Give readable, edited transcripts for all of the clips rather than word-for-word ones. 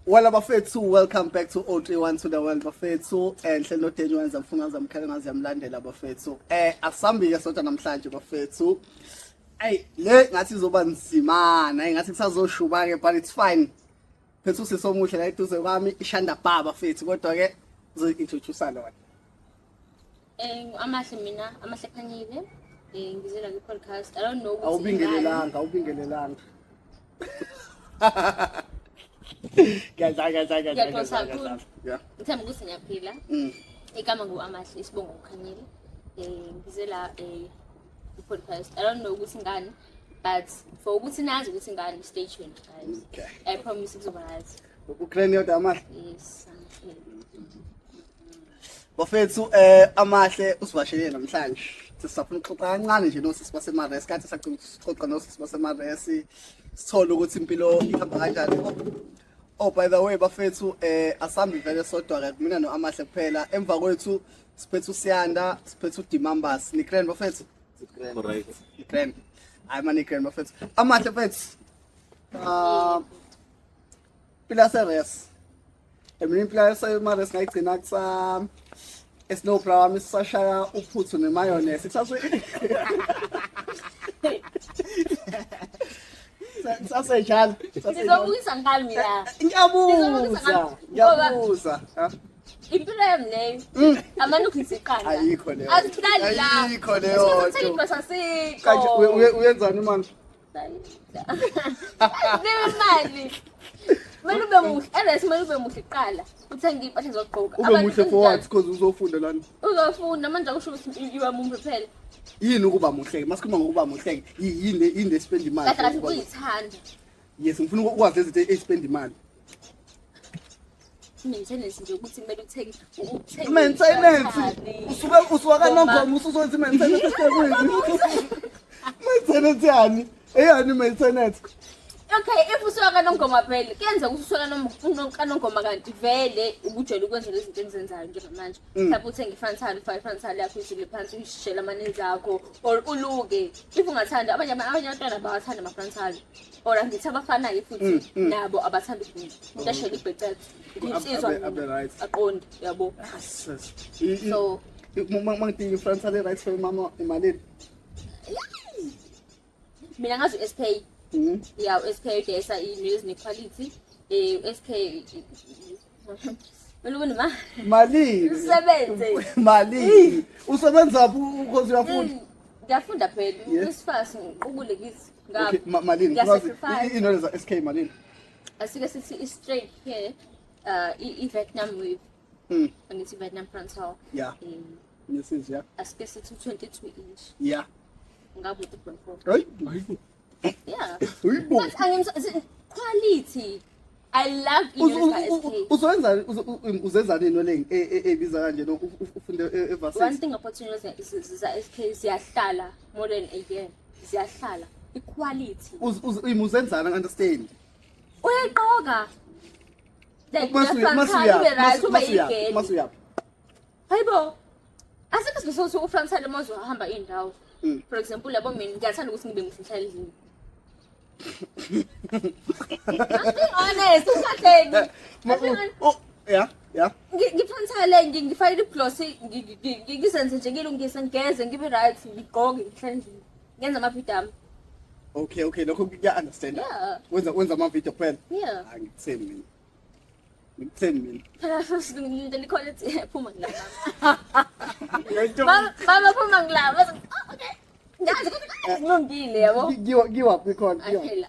Wala bafethu, welcome back to 031 to the world bafethu. Enhle no Daniel wenza mfuna zamkhela ngazi yamlandela bafethu. Asambike sodwa namhlanje bafethu. Ey, le ngathi izoba nzimana, ngathi kusazoshuba ke, but it's fine. Phethu usisi omuhle la eduze kwami, ishanda baba bafethu, kodwa ke uzointroduce lona. Amahle mina, Amahle Khanyile. Ngizela kwi-podcast. I don't know ukuthi Awubingelelanga, awubingelelanga. Ngiyadlala, ngiyadlala, ngiyadlala. Ngiyaxolisa kakhulu. Yeah. Ngithemba ukuthi ngiyaphila. Igama ngu Amahle, isibongo uKhanyile. Ngizela kwi-podcast. I don't know ukuthi ngani, but for ukuthi nazi ukuthi ngani, stay tuned guys. Okay. I promise kuzoba right. Ukraine yodwa Amahle. Yes. I'm Bafethu, Amahle usivashele namhlanje. Sisafuna ukuxoxa kancane nje nosisi baseMares, kathi sacina sixoxa nosisi baseMares, sithole ukuthi impilo ihamba kanjani. Oh, by the way bafethu, asambi vele sodwa ke, mina no Amahle kuphela. Emva kwethu siphethe uSiyanda, siphethe uDimambas. Ni grand bafethu? Correct. Ni grand. Hayi man, ni grand bafethu. Amahle mfethu. Ah, impilo yaseres. Mina impilo yaseMares ngayigcina kusa eSnowbra wami sisashaya uphuthu nemayonnaise. Kusase Sasenjalo. Ngizobukisa ngami mina. Ngiyabuza. Ngiyabuza. Ha? Impilo yami leyo. Amane ukhulisa iqanda. Ayikho leyo. Asihlali la. Ayikho leyo nto. Sasiko. Kanje uyenzani manje? Imali. Kumele ube muhle. Else kumele ube muhle kuqala. Uthenge impahla zokugqoka. Ube muhle for what? Because uzofunda lana. Uzofunda manje, akusho ukuthi iba muhle phela. Yini ukuba muhle? Masikhuluma ngokuba muhle, yini yini espend imali? Kahle kahle kuyithanda. Yes, ngifuna ukwazi lezi zinto espend imali. Maintenance nje, ukuthi kumele uthenge uthenge. Maintenance. Usuke usuka kaNongoma usuzwenza i-maintenance eThekwini. Maintenance yani? Eyani maintenance? Okay, if usuka kaNongoma phela, kuyenzeka ukuthi usuka kaNongoma kanti vele ubujwayele ukwenza lezi zinto engizenzayo njengamanje. Mhlawumbe uthenge i-frontal, ufake i-frontal yakho uyisile phansi, uyishele ama-nails akho or uluke. If ungathanda, abanye abantwana bawathanda ama-frontal. Or angithi abafanayo futhi nabo abathanda ukubhunga. Umuntu ashele ibhecethe. Insizwa Abe right. aqonde, yabo. So Mangidinga i-frontal right for mama, imalini? Mina ngazi u-SK. Yeah, u-SK udayisa i-nails ne-quality. U-SK kumele ube nema Malini? Usebenze. Malini? Usebenza phi, because uyafunda? Ngiyafunda phela. Isifasi ngiqubule kithi. Okay, malini? Ngiya-sacrifice. Inwele za SK malini? Asike sithi i-straight hair, i-Vietnam weave. Angithi Vietnam frontal. Yes, yeah. Asike sithi 22 inch. Ngabe 2.4. Hayi. Yeah. Hayibo. But quality. I love inwele za SK. Uzoyenza uzenzani inwele ebiza kanje no ufunde One evarsity? thing about inwele za SK, ziyahlala more than a year. Ziyahlala. I-quality. Uzenzani, understand? Uyayigqoka. Like the frontal ube right, ube yigeli. Masuyaphi? Hayibo. Asikho isidingo sokuthi u-frontal uma uzohamba iy'ndawo. For example, yabo mina ngiyathanda ukuthi ngibe muhle ngihlale endlini. I'm being honest, ungahleki. I'm being honest. Oh, yeah. Ngi-frontale, ngifake lip gloss, ngizenze nje, ngilungise, ngigeze, ngibe right, ngigqoke, ngihlale endlini. Ngenza amavidiyo ami. Okay, lokho kuya understand. Yeah. Wenza ama video kuphela. Yeah. Hayi, ngikuthembi mina. Ngikuthembi mina. Phela first into likhona ethi phuma ngila. Mama, mama, phuma ngila. Bese, oh, okay. Ngazi ukuthi kulungile, yabo. Kiwaphi khona? Kiwaphi? Aphela.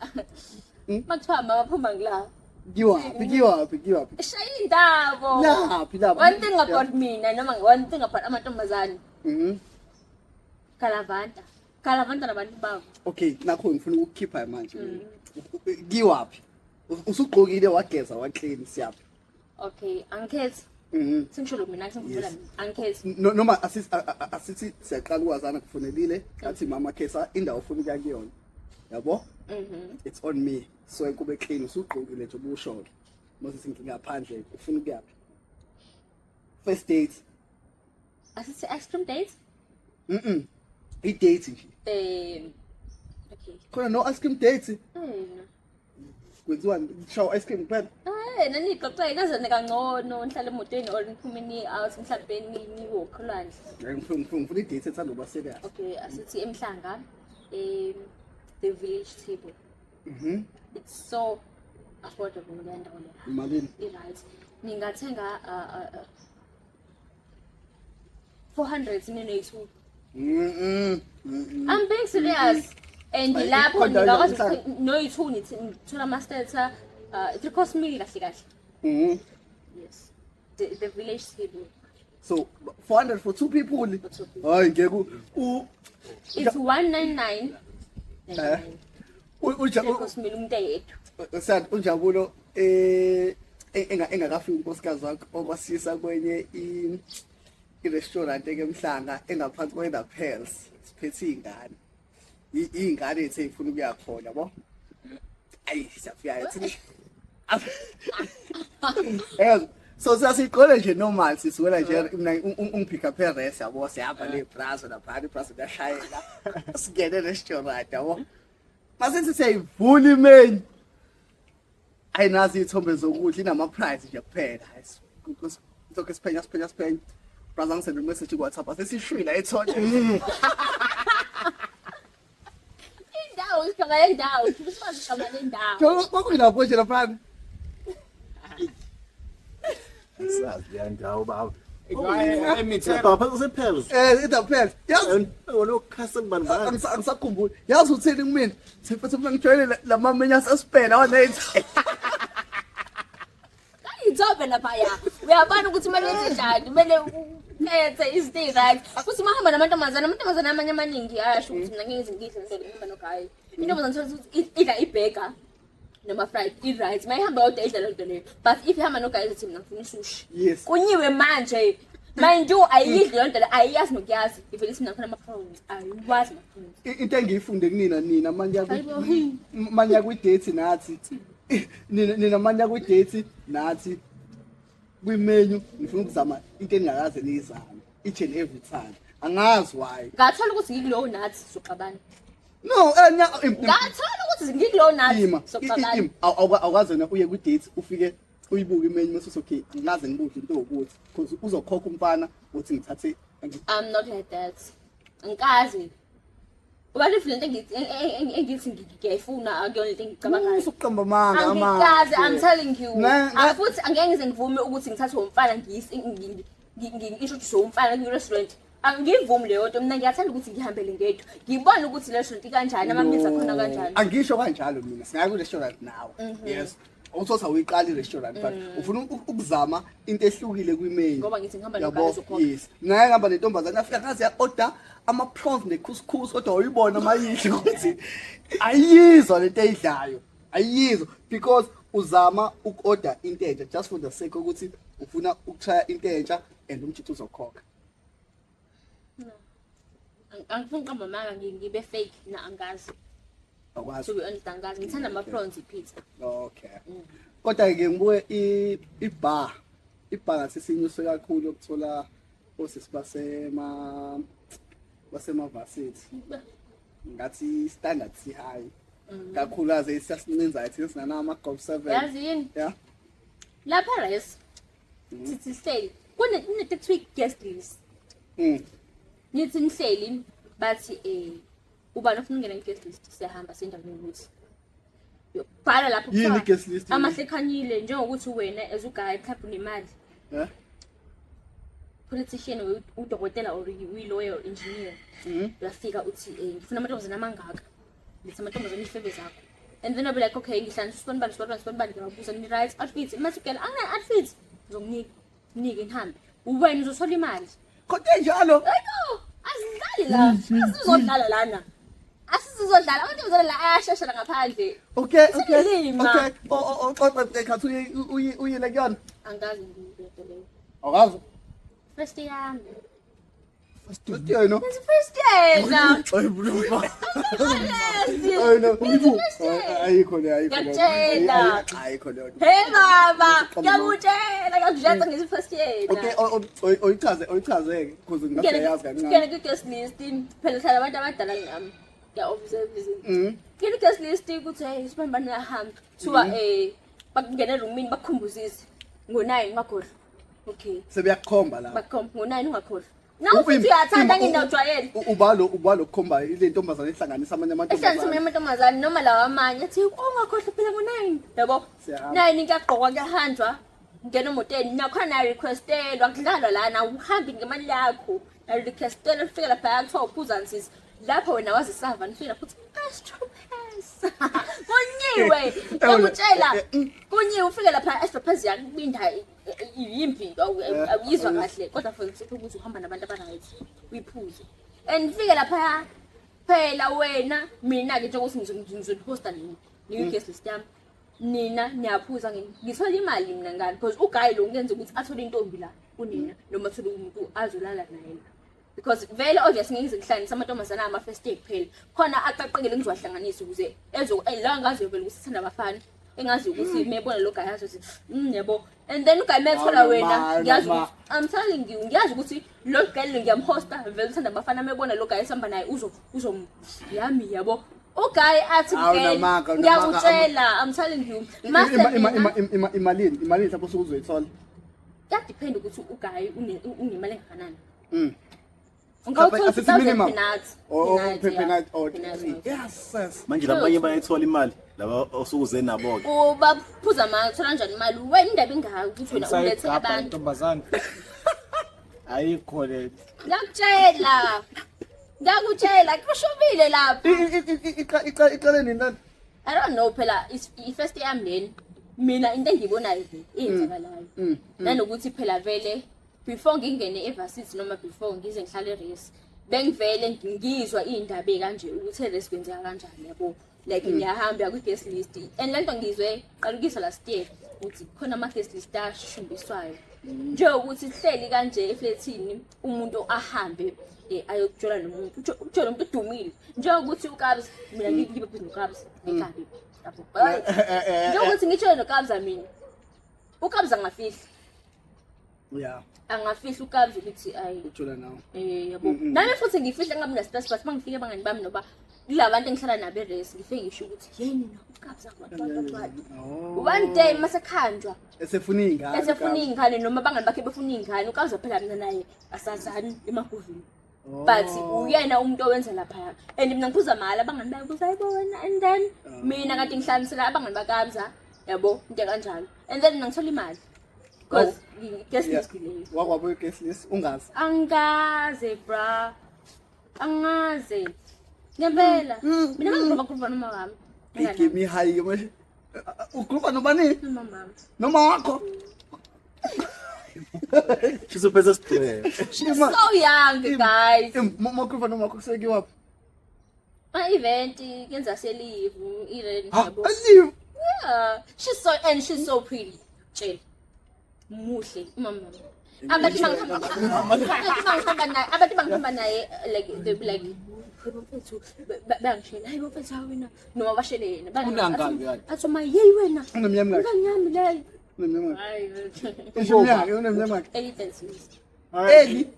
Makuthiwa mama phuma ngila. Kiwaphi? Kiwaphi? Kiwaphi? Shaya indabo. Laphi laphi? One thing about mina noma one thing about amantombazane. Galavanta. Galavanta nabantu babo. Okay, nakho ngifuna ukukhipha manje. Kiwaphi? Usugqokile, wageza, waclean, siyaphi? Okay, angikhethi. Sengisholo mina, sengivula mina. Angikhethi. Noma asithi siyaqala ukwazana, kufonelile, athi mama khetha indawo ofuna ukuya kuyona. Yabo? Mhm. It's on me. So kube clean, usugqokile nje ubusho ke. Mase ngingaphandle, ufuna ukuyaphi? First date. Asithi ice cream date? I-date nje. Okay. Khona no ice cream date. Kwenziwani? Kushawa ice cream kuphela? Eh, nanixoxele nazane kangcono, nihlale emotweni or niphume niye out mhlampe niwalk olwandle. Ngifuna i-date ethanda ukuba serious. Okay, asithi eMhlanga, the village table. It's so affordable leya ndawo leya. Imalini? I-right. Ningathenga 400 ninoyi-two. I'm being serious. And Ayi, lapho ikhona ningakwazi indawo ukuthi noyi-two nithola ama-starter, three course meal kahle kahle. Yes. The village table. So 400 for two people. For two people. Hayi ngeke It's 199. Eh? Three course meal umuntu eyedwa. Sad unjabulo engakafiki unkosikazi wakho okwasisa kwenye i-restaurant ekemhlanga engaphansi kwe-The Pearls, siphethe iy'ngane, iy'ngane ethe y'funa ukuya khona yabo. Ayi siyafika thina. Yazi so siyasiqole nje normal, sisuwela nje mina ungipick up e-res yabo, sihamba le brazo lapha, ibrazo liyashayela, singene restaurant yabo. Masithi siyayivula imenu, ayinazo iy'thombe zokudla, inama-price nje kuphela. Hayi, lokhu siphenya siphenya siphenya, brazo angisende umessage ku-WhatsApp, asesishwile ayithole. Indawo, igama lendawo, sikwazi igama lendawo. Kwakuyilapho nje laphana. Sazi leya ndawo baba. Lapha kusePearls. I-The Pearls yazi. Wona ukhasa kubani bani. Angisakhumbuli yazi uthini kumina, siphethe mina ngijwayele lamamenyu asesibhela wanethi. Iy'thombe laphaya. Uyabona ukuthi kumele wenze njani, kumele ukhethe izinto ey'right. Futhi uma uhamba namantombazane, amantombazane amanye amaningi ayasho ukuthi mina ngeke ngize ngidle lento le ngihamba nogayi. Intombazane uthola ukuthi idla i-burger noma fried, i-right. Uma ihamba yodwa idla lento leyo. But if ihamba nogayi izothi mina ngifuna isushi. Yes. Kunyiwe manje. Mind you, ayidli lento le, ayiyazi nokuyazi. Ivele ithi mina ngifuna ama-prawns. Ayiwazi ama-prawns. Into engiyifunde kunina nina manje Hayibo. manje kwi-date nathi nina manje kwi-date nathi kwi-menu ngifuna ukuzama into eningakaze niyizame each and every time, angazi why. Ngathola ukuthi ngikulowo nathi soxabana. No, Ngathola ukuthi ngikulowo nathi ima soxabana. Awukwazi wena uye kwi-date ufike uyibuke imenu mase uthi okay ngikaze ngibudle into ewukuthi because uzokhokha umfana uthi ngithathe I'm not like that. Angikaze. Uba live lento engithi ngiyayifuna akuyona into engicabangayo. Usuqamba amanga. Angikaze, I'm telling you. Futhi angeke ngize ngivume ukuthi ngithathwe umfana ngi-introduce umfana kwi-restaurant. Angivumi leyo nto, mina ngiyathanda ukuthi ngihambele ngedwa. Ngibone ukuthi le restaurant ikanjani, ama-meals akhona kanjani. Angisho kanjalo mina, singaya kwi-restaurant nawe. Yes. Awuthothi awuyiqali i-restaurant but ufuna ukuzama into ehlukile kwimenu. Ngoba ngithi ngihamba Yabo, noGazi ukhokha. yes. Ngake ngihamba nentombazane afika ngaze ya-order ama-prawns ne-couscous, kodwa uyibona mayidle ukuthi ayizwa lento eyidlayo. Ayizwa because uzama uku-order into entsha just for the sake ukuthi ufuna ukutrya into entsha and umjita uzokhokha. Angifuni uqamba amanga ngibe fake na angazi. Awukwazi. To be honest angazi. Ngithanda ama-prawns i-pizza. Okay. Kodwa ke ngibuke i-bar. I-bar ngathi sinyuse kakhulu ukuthola osisi basema varsity. Ngathi standard si high. Kakhulukazi siyasincinza thina sinana ama Golf 7. Yazi yini? Yeah. Lapha res sithi sihleli kunento ekuthiwa i-guest list. Nithi nihleli bathi ubani ofuna ukungena kwi-guest list, siyahamba sendaweni yokuthi bhala lapho Yini kuthiwa i-guest list? Amahle ekhanyile njengokuthi wena as uguy mhlawumbe unemali. Politician or udokotela or uyi-lawyer or engineer. Uyafika uthi ngifuna amantombazane amangaka. Letha amantombazane iy'febe zakho. And then I'll be like, okay, ngihlanganisa usibani bani usibani bani usibani bani, ngiyababuza ni right outfit. Mase ugela anginayo outfit. Ngizokunika. Nginike ngihambe. Wena uzothola imali. Kodwa enjalo. Hayibo, asidlali la. Asizodlala lana. Asizodlala. Amantombazane la ayashesha la ngaphandle. Okay. Isilima. Okay. Oh, xoxa ekhathi uyile kuyona. Angikaze ngiyibheke leyo. Awukazi. First yami. First year no. It's first year now. Ay bro. Honest. Ay no. It's first year. Ayikho le, ayikho le. Ngiyakutshela. Ayikho le. Hey baba, ngiyakutshela, ngiyakutshela ngithi first year. Okay, oyichaze oyichaze because ngathi uyayazi kancane. Ngene kwi-guest list, phela hlala abantu abadala kunami. Ngiya-observe izinto. Ngene guest list ukuthi hey sibambane uyahamba. Kuthiwa bakungena erumini bakukhumbuzise. Ngo-9 ungakhohlwa. Okay. Sebeyakukhomba la. Bakukhomba ngo-9 ungakhohlwa. Nawe futhi uyathanda nginawujwayele. Ubalo kukhomba ile ntombazane ehlanganisa amanye Ehlanganisa amanye amantombazane. amantombazane noma lawa amanye athi ungakhohlwa phela ngo-9 yabo. Siyahamba. 9 kuyagqokwa kuyahanjwa. Ngena emotweni nakhona narequestelwa kudlalwa lana uhambi ngemali yakho. Narequestelwa ufike lapha kuthiwa uphuzani sisi. Lapho wena wazisava nifike lapho uthi Astropes. Kunyiwe. Ngiyakutshela. Kunyiwe ufike lapha Astropes yakubinda yimpi awuyizwa kahle kodwa for ukuthi uhamba nabantu aba-right uyiphuze. And fike lapha phela wena mina ke njengokuthi ngizonihosta nini niyi-guest list yami nina niyaphuza ngithola imali mina ngani because uguy lo ngenza ukuthi athole intombi la kunina noma athole umuntu azolala naye la because vele obvious ngeke ngize ngihlanganise amantombazane ama-first day kuphela khona aqaqekile ngizowahlanganisa ukuze ezo la ngaziyo vele ukuthi sithanda abafana engazi ukuthi mebona lo guy azothi yabo and then uguy methola Hawu, wena noma, ngiyazi noma. ukuthi I'm telling you ngiyazi ukuthi lo girl ngiyamhosta vele uthanda abafana mebona lo guy esihamba naye uzo uzo yami yabo uguy athi Hawu, girl, namanga, namanga. ngiyakutshela I'm telling you Master mina Imalini imalini lapho usukuzoyithola. kuyadepend ukuthi uguy unemali engakanani. Mhlawumbe Ungawuthola asithi 2000 minimum. per night. Oh, Per night, per yeah. night or Per night, yeah. yes. Manje labanye bayayithola imali laba osukuze nabo ke. Ubaphuza mali uthola kanjani imali wena indaba ingaka ukuthi wena ulethe Usayigabha abantu. intombazane. Ayikho le. Ngiyakutshela. Ngiyakutshela kushubile lapha. Iqale nini lana? I don't know phela i-first yami leni. Mina into engiyibonayo nje eyenzakalayo. Nanokuthi phela vele before ngingene evarsity noma before ngize ngihlale e-res bengivele ngizwa iy'ndaba ey'kanje ukuthi e-res kwenzeka kanjani yabo. Like ngiyahamba kwi-guest list and le nto ngizwe qalukisa last year ukuthi khona ama-guest list ashumbiswayo. Njengokuthi sihleli kanje eflethini umuntu ahambe ayokujola nomuntu ujola umuntu udumile njengokuthi uKabza mina ngibe busy noKabza ngikabi njengokuthi ngitshele noKabza mina uKabza angafihli angafihli uKabza ukuthi ayi Ujola nawe. Yabo nami futhi ngifihle ngabe na-stress but mangifike abangani bami noba kulabantu engihlala nabo e-res ngifike ngisho ukuthi yini na uKabza Oh. one day masekhanjwa Esefuna iy'ngane. esefuna iy'ngane noma abangani bakhe befuna iy'ngane uKabza phela mina naye asazani emaguvini but uyena umuntu owenza laphaya and mina ngiphuza mahhala abangani bayabuza ayibona and then mina kade ngihlanganisela abangani bakaBza yabo into kanjalo and then mina ngithola imali because guest list leyo. Wakwabo guest list ungazi. Angikaze bra. Angaze. Ngempela. Mina mangikhuluma khuluma noma wami. Igame high manje. Ukhuluma nobani? Noma mama. Noma wakho. Shisuphethe sigcwele. She's so young guys. Makhuluma noma wakho kusekiwaphi? Ma event kenza selive irent Ha, yabo. alive. Yeah, she's so and she's so pretty. Tshela. Muhle umama. Abantu bangihamba naye, abantu bangihamba naye like they be like hey bafethu bangishela hayi bafethu hayi wena noma bashele yena Unangaki kanti? athi ma yeyi wena Unemnyama ngakhi? unganyami leyo Unemnyama ngakhi? hayi Unemnyama unemnyama ngakhi? early 30s. Eli.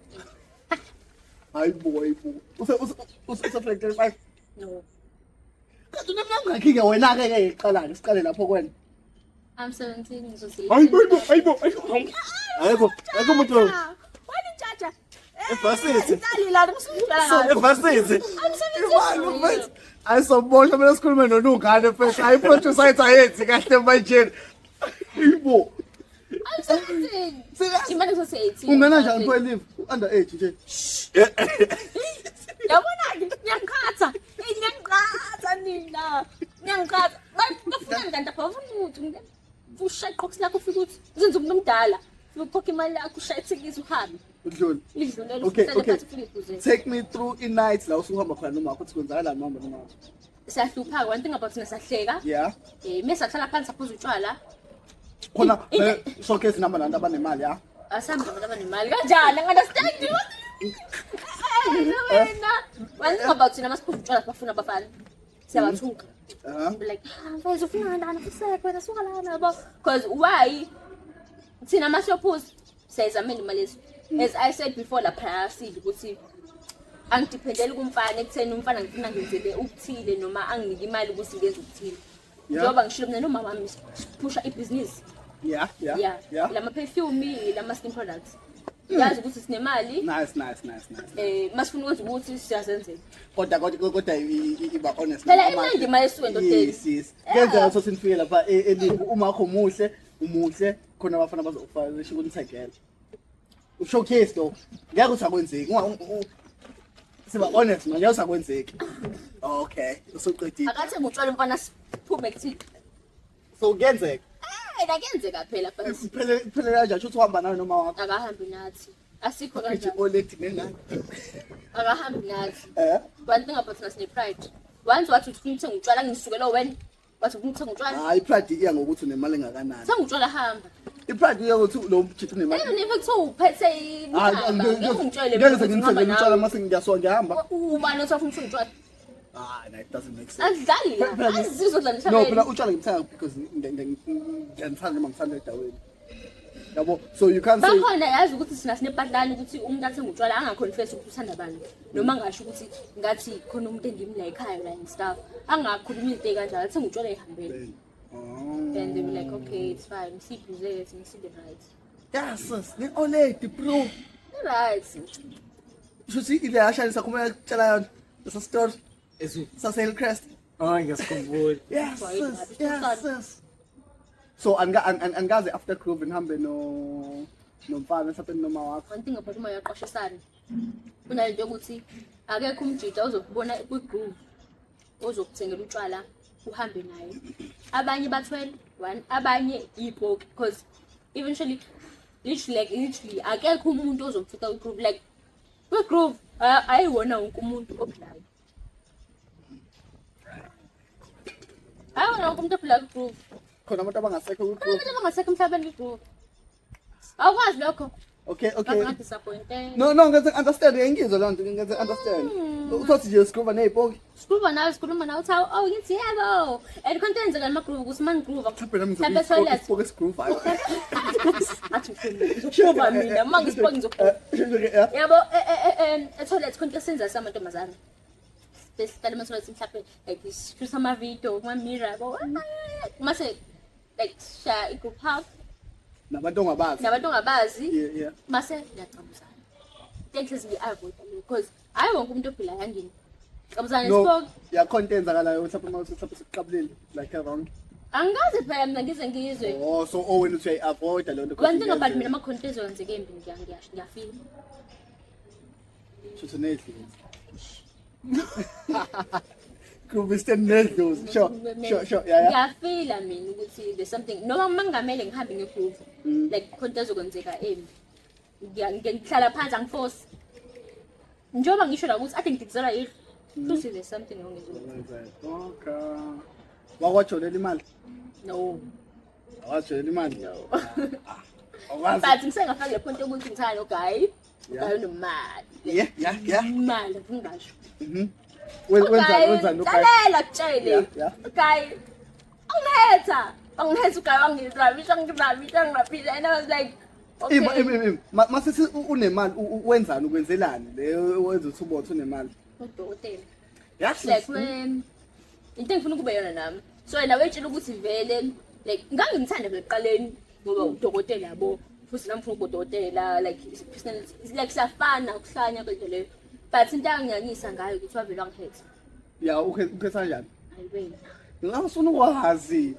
Hayi bo hayi bo. Use use use use 35. No, Kanti unemnyama ngakhi ke wena ke ke iqala ke siqale lapho kwena. I'm 17 ngizothi Hayibo hayibo hayibo. Ayikho ayikho umuntu Wani jaja evarsity. Ngidlali la ngisudlala. Evarsity. I'm 17. Imali mfethu. Ayisoboshwa mina sikhulume nonungane mfethu. Hayi producer ethu ayenzi kahle manje. Hayibo. I'm 17. Serious? Imali ngizothi 18. Ungena njani pho elive? Under age nje. Yabona-ke ngiyangiqhatha. Ngiyangiqhatha nina. Ngiyangiqhatha. Bafuna kanti abafuni lutho. Ushaya iqoksi lakho ufike uthi uzenze umuntu omdala. Ufike ukhokhe imali yakho ushaye ithikithi uhambe. Udlule. Lidlulele Okay, uhlale okay. phansi ufike uphuzele. Take me through i night la usuhamba khona noma ukuthi kwenzakalani mama noma. Siyahlupha-ke one thing about thina siyahleka. Yeah. Mese sahlala phansi saphuza utshwala. Khona sonke sinamba nabantu abanemali ya. Asambe nabantu abanemali kanjani? Angi-understand you. Wena. One thing about thina masiphuza utshwala sibafuna abafana. Siyabathuka. Be like, ah, mfethu ufuna kanjani futhi wena suka lana yabo. Because why? Thina masiyophuza siyayizamela imali yethu. As I said before lapha sidla ukuthi Angidependeli kumfana ekutheni umfana ngifuna ngenzele ukuthile noma anginike imali ukuthi ngenze ukuthile. Njengoba ngishilo mina nomama wami siphusha ibhizinisi. Yeah. Lama perfume, lama skin products. Yazi ukuthi sinemali. Nice, nice, nice, nice. Masifuna ukwenza ukuthi siyazenzela. Kodwa iba honest. Phela imnandi imali esuke endodeni. Yes. Kuyenzeka ukuthi nifike lapha eLimbo uma wakho muhle, umuhle khona abafana bazokufaka lisho ukuthi nithengele. Ushowcase lo. Ngeke uthi akwenzeki. Siba honest manje awusakwenzeki. Okay, usuqedile. Akathe ngutshwala umfana siphume kuthini. So kuyenzeka. Nakenzeka phela but Phele kanjani ukuthi uhamba nawe noma wakho? Akahambi nathi. Asikho Phethe kanjalo. oledi nengane. Akahambi nathi. Eh? One thing about thina sine pride. Once wathi ufuna ukuthenga utshwala ngisukela wena. Wathi ufuna ukuthenga utshwala. Hayi, pride iya ngokuthi unemali engakanani. Thenga utshwala hamba. I-pride iya ngokuthi lo mjito unemali. Even if kuthiwa uphethe Hayi, imihamba, ngeke ungitshele ngeke mina ukuthi ngimthengele ngihamba utshwala nawe. mase ngiyasuka ngiyahamba. Ubani othi ufuna ukuthenga utshwala? Ah, no, it doesn't make sense. Azidlali la. Azizodlala No, emhlabeni. phela utshwala ngimthenga because ngiyanithanda noma ngithanda endaweni. Yabo, so you can't say Bakhona yazi ukuthi sina sinepatlani ukuthi umuntu athenga utshwala angaconfess ukuthi uthanda abantu noma angasho ukuthi ngathi khona umuntu engimlayikhayo la and stuff, angakhulumi into ey'kanjalo, athenga utshwala ey'hambele. Oh. Then they be like, okay, it's fine, siyibhuzeke thina, sibe right. Yes, sis, ne-oledi bro. Right. Shuthi ile yashanisa kumele kutshela yona. Lesa story Esu. sase Hillcrest. Oh, ngiyasikhumbula. Yes, Right, sis. ngabe Yes, sis. So angikaze after groove ngihambe no nomfana mhlawumbe noma wakho. One thing about uma uyaqwashisana, kunalento yokuthi akekho umjita ozokubona kwi-groove ozokuthengela utshwala uhambe naye. Abanye bathwele one, abanye ipoki, because eventually literally, like literally akekho umuntu ozokufika kwi-groove, like kwi-groove ayiwona wonke umuntu ophilayo, ayiwona wonke umuntu ophilayo kwi-groove. Khona abantu abangasekho Khona kwi-groove. abantu abangasekho emhlabeni kwi-groove, awukwazi lokho. Okay. Ngadisappointed. No, ngenze understand, ngiyizwa leyo nto, ngenze understand. Uthothi nje sigroove nezipoki. Sikhuluma nawe, sikhuluma nawe, uthi awu, oh, ngithi yebo. And khona into eyenzeka ema-groove ukuthi uma ngigroove Mhlawumbe nami mhlawumbe ngizobe toilet. isipoki esigroovayo. Athi ngizogroova mina, uma ngisipoki ngizogroova. Yeah. Yabo, e-toilet khona into esenza samantombazane. Besihlala ema-toilet mhlawumbe like sishusa ama-video kuma-mirror, yabo. Mase like shaya i-group hug Nabantu ongabazi. Nabantu ongabazi. Yeah. Mase ngiyacabuzana. Into engihlezi ngi-avoid leyo because hhayi wonke umuntu ophilayo angini. Cabuzana No, isipoki. yakhona into eyenzakalayo mhlawumbe uma uthi mhlawumbe sikuqabulile like wrong. Angikaze phela mina ngize ngizwe. Oh, so oh wena uthi uyayi-avoida leyo nto. One thing about mina, ama-content ezokwenzeka embi ngiyafila. Shuthi nedlozi. Groove stand nedlozi. Sure. Yeah. Ngiyafila mina ukuthi there's something noma uma ngingamele ngihambe ngegroove like khona into ezokwenzeka embi. Ngihlala phansi angiforce. Njengoba ngisho la ukuthi ade ngidikizela yidlu. Futhi there's something wrong ezweni. Okay. Wakwajolela imali? No. Awajolela imali? No. Awazi. But ngisengafika le point yokuthi ngithanda noguy. Uguy unemali. Yeah. Imali ngingasho. Wenzani noguy? Lalela kutshele. Yeah. Uguy angihetha. Angihetha uguy, wangirabisha, ngirabisha, ngirabisha, and I was like, okay. Ima ima ima. Masithi unemali wenzani, ukwenzelani le wenza ukuthi ubothe unemali? Udokotela. Yes. Like when into engifuna ukube yona nami. So yena wetshela ukuthi vele like ngangimthanda vele ekuqaleni ngoba udokotela yabo, futhi nami ngifuna ukuba udokotela, like personality like siyafana ukuhlanya kwento leyo, but into anginyanyisa ngayo ukuthi wavele wangihetha. Ya, ukhetha kanjani? Hayi wena. Ngingafuna ukwazi.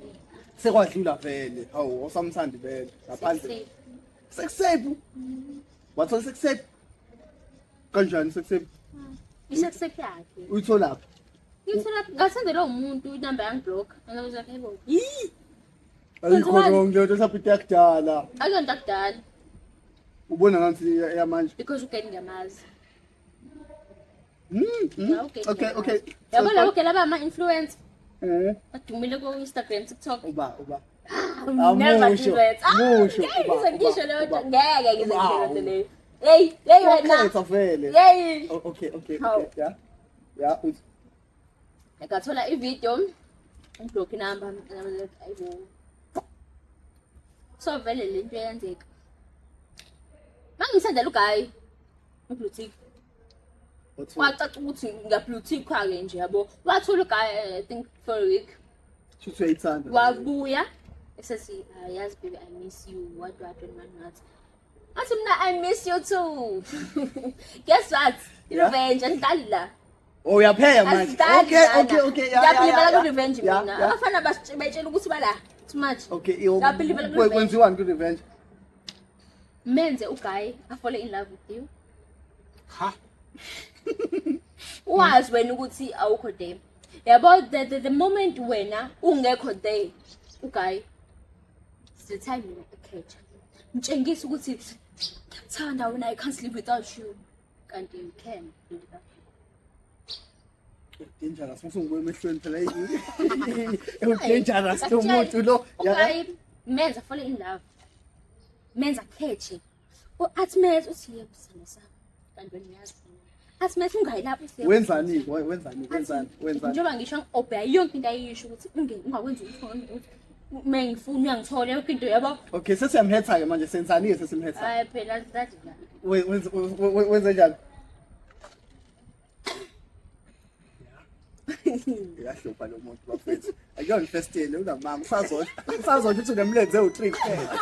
Sekwadlula vele. Hawu, awusamthandi vele. Ngaphandle. Sex tape. Sex tape. Wathola sex tape? Kanjani sex tape? I-sex tape yakhe. Uyitholaphi? Ngithola ngathendelwa umuntu inamba yangiblock and I was like, hey bo. Ayikho Kwenziwani? wrong leyo nto, mhlawumbe into yakudala. Akuyonto akudala. Ubona ngathi yamanje. Because ugeni ngiyamazi. Ya, ugeni ngiyamazi. Okay. Yabo labo ke laba ama-influencer badumile ko-Instagram, TikTok. Uba. Never Amusho, do that. Ah, musho, ngeke uba, ngize ngisho uba, leyo nto. uba. Ngeke ngize ngisho leyo nto Wow. leyo. Hey, hey wena. Wakhetha vele. Hey. Oh, okay, Hawu. okay. Yeah. Yeah, Ngathola i-video, ngiblock inamba, and I was like, ayibo. So vele le nto iyenzeka. Mangisendela uguy, ublue tick. Wathula. Kwacaca ukuthi ngiya-blue tick-ke nje yabo. Wathula uguy I think for a week. Shuthi uyayithanda. Wabuya esethi, "Ah, yazi baby, I miss you, what what and what not." Athi mina, "I miss you too." Guess what? Yeah. Revenge andidlali la. Oh, uyapheya manje. Asidlali Okay, lana. okay. Yeah, yeah, Ngiyabhilivela yeah. ku-revenge Yeah, mina. yeah. Abafana betshela ukuthi bala too much. Okay, Ngiyabhilivela ku-revenge. kwenziwani ku-revenge? Menze uguy a-fall in love with you. Ha. Wazi wena ukuthi awukho there. Yabo, the moment wena ungekho there, uguy, it's the time mina ekhetha. Mtshengisa ukuthi ngiyakuthanda wena, I can't live without you. Kanti you can live without you. Dangerous, usungibuya emehlweni phela. Dangerous lo muntu lo. Yeah. Uguy menza fall in love. Menza khethe. Athi menza uthi yebo sithando sami. Kanti wena uyazi. Athi menza ungayi lapho uthi yebo. Wenzani? Wenzani? Wenzani? Wenzani? Njengoba ngisho ngi-obheya yonke into ayisho ukuthi ungakwenzi ukuthi uma ngifuna uyangithola yonke into yabo. Okay, sesiyamhetha ke manje, senzani ke sesimhetha? Hayi phela zathi la. Wenze njani? Uyahlupha lo muntu bafethu. Akuyona first year le, unamanga. Usazosho. Usazosho ukuthi unemlenze ewu3 kuphela.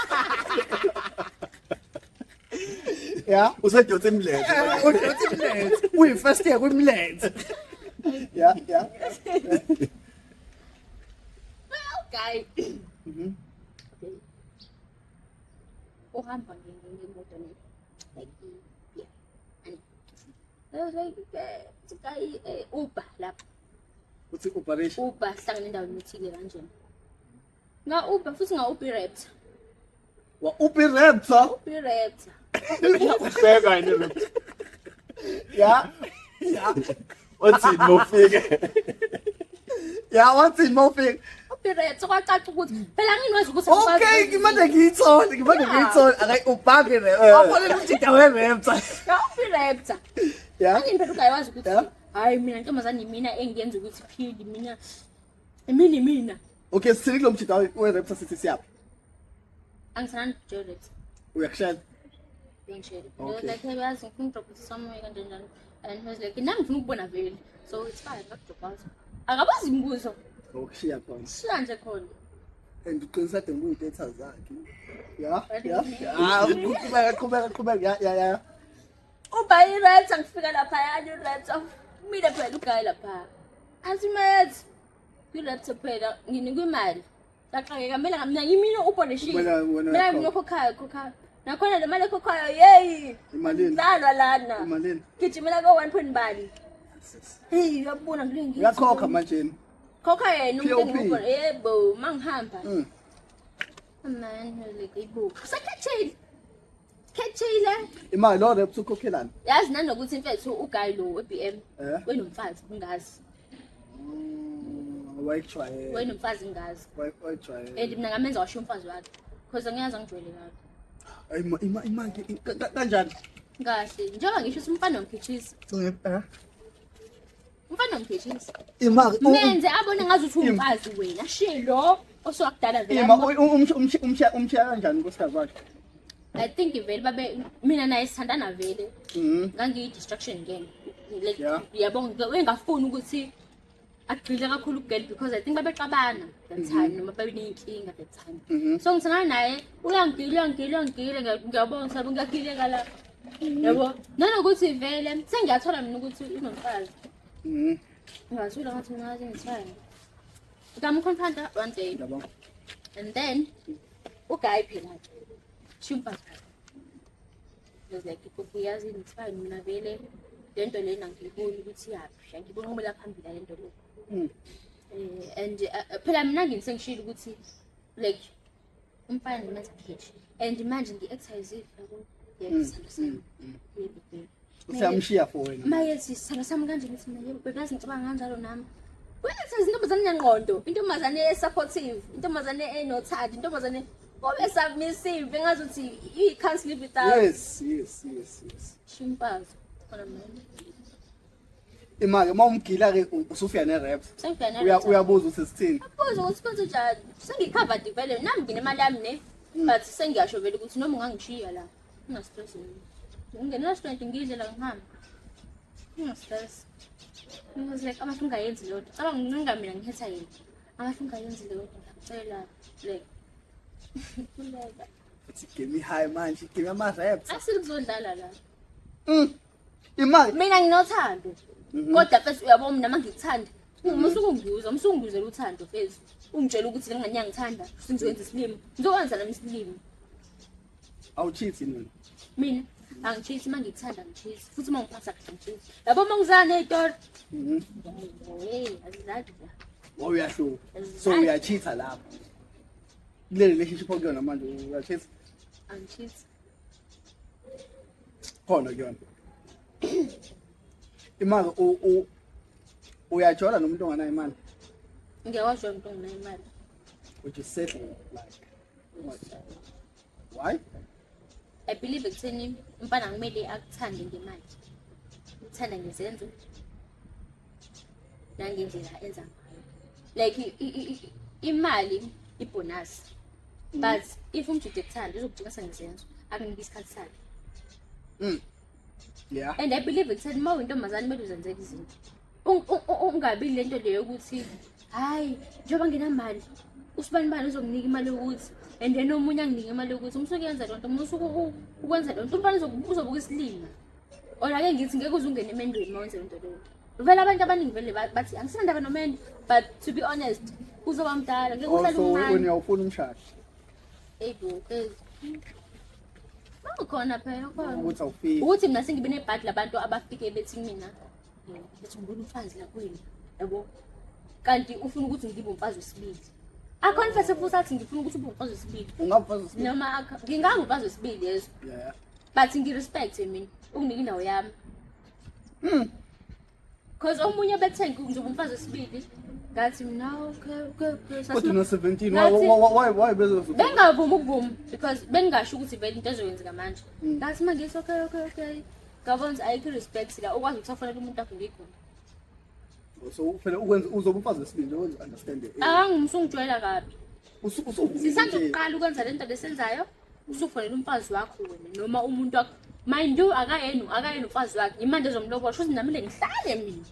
Yeah. Usedonsa imilenze. Udonsa imilenze. Uyi first year kwimilenze. Yeah. Well, guy. Okay. Uhamba ngemoto ne. Like, yeah. And I was like, eh, guy, Uber lapha. Uthi operation. Uber hlangana endaweni ethile kanjena. Nga Uber futhi nga Uber Raptor. Wa Uber Raptor. Uber Raptor. Ubheka yini lo? Yeah. Yeah. Wathini mawufike? Yeah, wathini mawufika? Uber Raptor kwacaca ukuthi phela ngingwazi ukuthi angikwazi Okay, ukwenza ngimane izinto. ngiyithole, ngimane Yeah. ngiyithole. Akayi ubhange Raptor. Wafonela umjida we-Raptor. Nga Uber Raptor. Yeah. Angini phela ugayi wazi ukuthi Yeah. hayi mina ntombazane mina engiyenza ukuthi phili mina mina mina Okay, sithini kulo mjida we-Raptor, sithi siyaphi? Angithandani nje Raptor. Uyakushela. Ngishela. Okay. Like, hey, yazi ngifuna drop somewhere kanje njalo. And he was like, nami ngifuna ukubona vele. So it's fine, ngakudrop out. Akabazi imibuzo. Ukushiya khona. Shiya nje khona. And uqinisa kade ngiyidata zakhe. Yeah. Ah, qhubeka, qhubeka, qhubeka. Yeah. Uba i-Raptor ngifika lapha yani i-Raptor. Mina phela uguy lapha. Athi mathi kwi-Raptor phela nginikwe imali. Xaxakeka kumele mina ngimina ubone shit. Wena Mina uyakhokha. ngiyokhokhayo khokhayo. Nakhona le mali ekhokhayo yeyi. Imalini? Dlalwa lana. Imalini? Gijimela ko 1 point bani. Hey, uyabona ngile. Uyakhokha manje. Khokha yena umuntu POP. engimubona. Yebo, mangihamba. Man, like ibo. Usakhethile. Khethile. Imali lo Raptor ukhokhelani? Yazi nanokuthi mfethu uguy lo we-BM Eh? wenomfazi ungazi. Wayijwayele. Wenomfazi ngazi. Wayijwayele. And mina ngamenza washiya umfazi wakhe. Because angiyazi angijwayele kabi. Ayi ima imali kanjani? Kahle. Njengoba ngisho ukuthi umfana wamkhethisa. Eh? Umfana wamkhethisa. Imali Menze abone ngazi ukuthi umfazi wena. Shiye lo oswakudala vele. Ima umshiya kanjani unkosikazi wakhe? I think vele babe mina naye sithandana vele. Ngangiyi-distraction ngene. Like yabo wengafuni ukuthi agxile kakhulu kugirl because I think babexabana that time noma babeneyinkinga that time. So ngithandana naye uyangigila uyangigila uyangigila ngiyabona sabe ngiyagileka la. Yabo nanokuthi vele sengiyathola mina ukuthi unomfazi. Ngathula ngathi mina ngathi ngithwele. Ngamconfronta one day. Yabo. And then uguy phela shiya umfazi wakhe. I was like, uyazi it's fine mina vele lento lena ngiyiboni ukuthi iyaphi, angiboni kumele phambili lento le. And phela mina ngisengishilo ukuthi like umfana ngimenza catch and manje ngi-exercise yabo. Yebo, sithando sami. Yebo, babe. Usiyamshiya for wena. Maye sithando sami kanje ngithi mina yebo babe, yazi ngicabanga kanjalo nami. Wenza intombazane enengqondo, intombazane e-supportive, intombazane enothando, intombazane obe submissive engazuthi you can't live without. Yes. Shimpazo. Khona manje. Imali uma umgila ke usufika ne-Raptor. Sengifika ne-Raptor. Uyabuza ukuthi sithini? Abuza ukuthi kwenze njani. Sengicovered vele nami nginemali yami ne. But sengiyasho vele ukuthi noma ungangishiya la. Ungastress mina. Ngingenela strength ngidle la ngihambe. Unga-stress. I was like, amahle ungayenzi leyo nto. Cabanga nginga mina ngikhetha yena. Amahle ungayenzi leyo nto, ngiyakutshela. Like, kuleka. Uthi give me high manje, give me ama-raps. Asili kuzodlala la. Imali. Mina nginothando. Kodwa mfethu uyabo mina uma ngikuthanda, uma usukungiyuza, uma usungiyuzela uthando mfethu, ungitshela ukuthi le ngane iyangithanda, futhi ngizokwenza isilimo. Ngizokwenza nami isilimo. Awucheat-i nina. Mina angicheat-i, uma ngikuthanda angicheat-i, futhi uma ngiphatha kahle angicheat-i. Yabo uma ngizana ney'tori, hey, azidlali la. Wa uyahluka. So uyacheat-a lapho. Kule relationship okuyona manje uyacheat-a? Angicheat-i. Khona kuyona. Imali uyajola nomuntu onganayo imali? Ngiyakwazi umuntu ongenayo imali. Would you settle like what? Why? I believe ekutheni umfana kumele akuthande ngemali. Uthanda ngezenzo nangendlela enza ngayo. Like imali ibonus. But if umjita ekuthanda uzokutshengisa ngezenzo, akunike isikhathi sakhe. Yeah. And I believe ekutheni uma uyintombazane kumele uzenzele izinto. Ungabi le nto leyo yokuthi hayi njengoba nginamali usibani bani uzonginika imali yokuthi and then omunye anginike imali yokuthi uma usukuyenza loo nto, uma usuke ukwenza loo nto umfana uzobuka isilima. Or ake ngithi ngeke uze ungene emendweni uma wenze loo nto leyo. Vele abantu abaningi vele bathi angisenandaba nomendo, but to be honest uzoba mdala ngeke uhlale Also wena umncane. uyawufuna umshado. Eyi bo, Bawukhona phela khona. Ukuthi awufiki. Ukuthi mina sengibe nebhadi labantu abafike bethi mina bethi ngibona umfazi la kwenu, yabo. Kanti ufuna ukuthi ngibe umfazi wesibili. Aconfess futhi athi ngifuna ukuthi ube umfazi wesibili. Ungaba umfazi wesibili? Noma ngingaba umfazi wesibili yezo. Yeah. But ngirespect mina, unginike indawo yami. Because omunye bethe ngizoba umfazi wesibili. Ngathi mina okay okay okay. Kodwa una 17 Ngathi- why bezozo? Bengavumi ukuvuma because bengingasho ukuthi vele into ezokwenzeka manje. Ngathi uma ngithi okay okay okay. Ngabona ukuthi ayikho respect la ukwazi ukuthi afonele umuntu akho ngikhona. So phela ukwenza uzoba umfazi wesibili nje wenza understand it. Angimsungijwayela kabi. Usuvumile Sisanda nje. ukuqala ukwenza lento lesenzayo, usufonela umfazi wakho wena noma umuntu wakho. Mind you akayena umfazi wakhe. Imanje ezomlobola shuthi nami le ngihlale mina.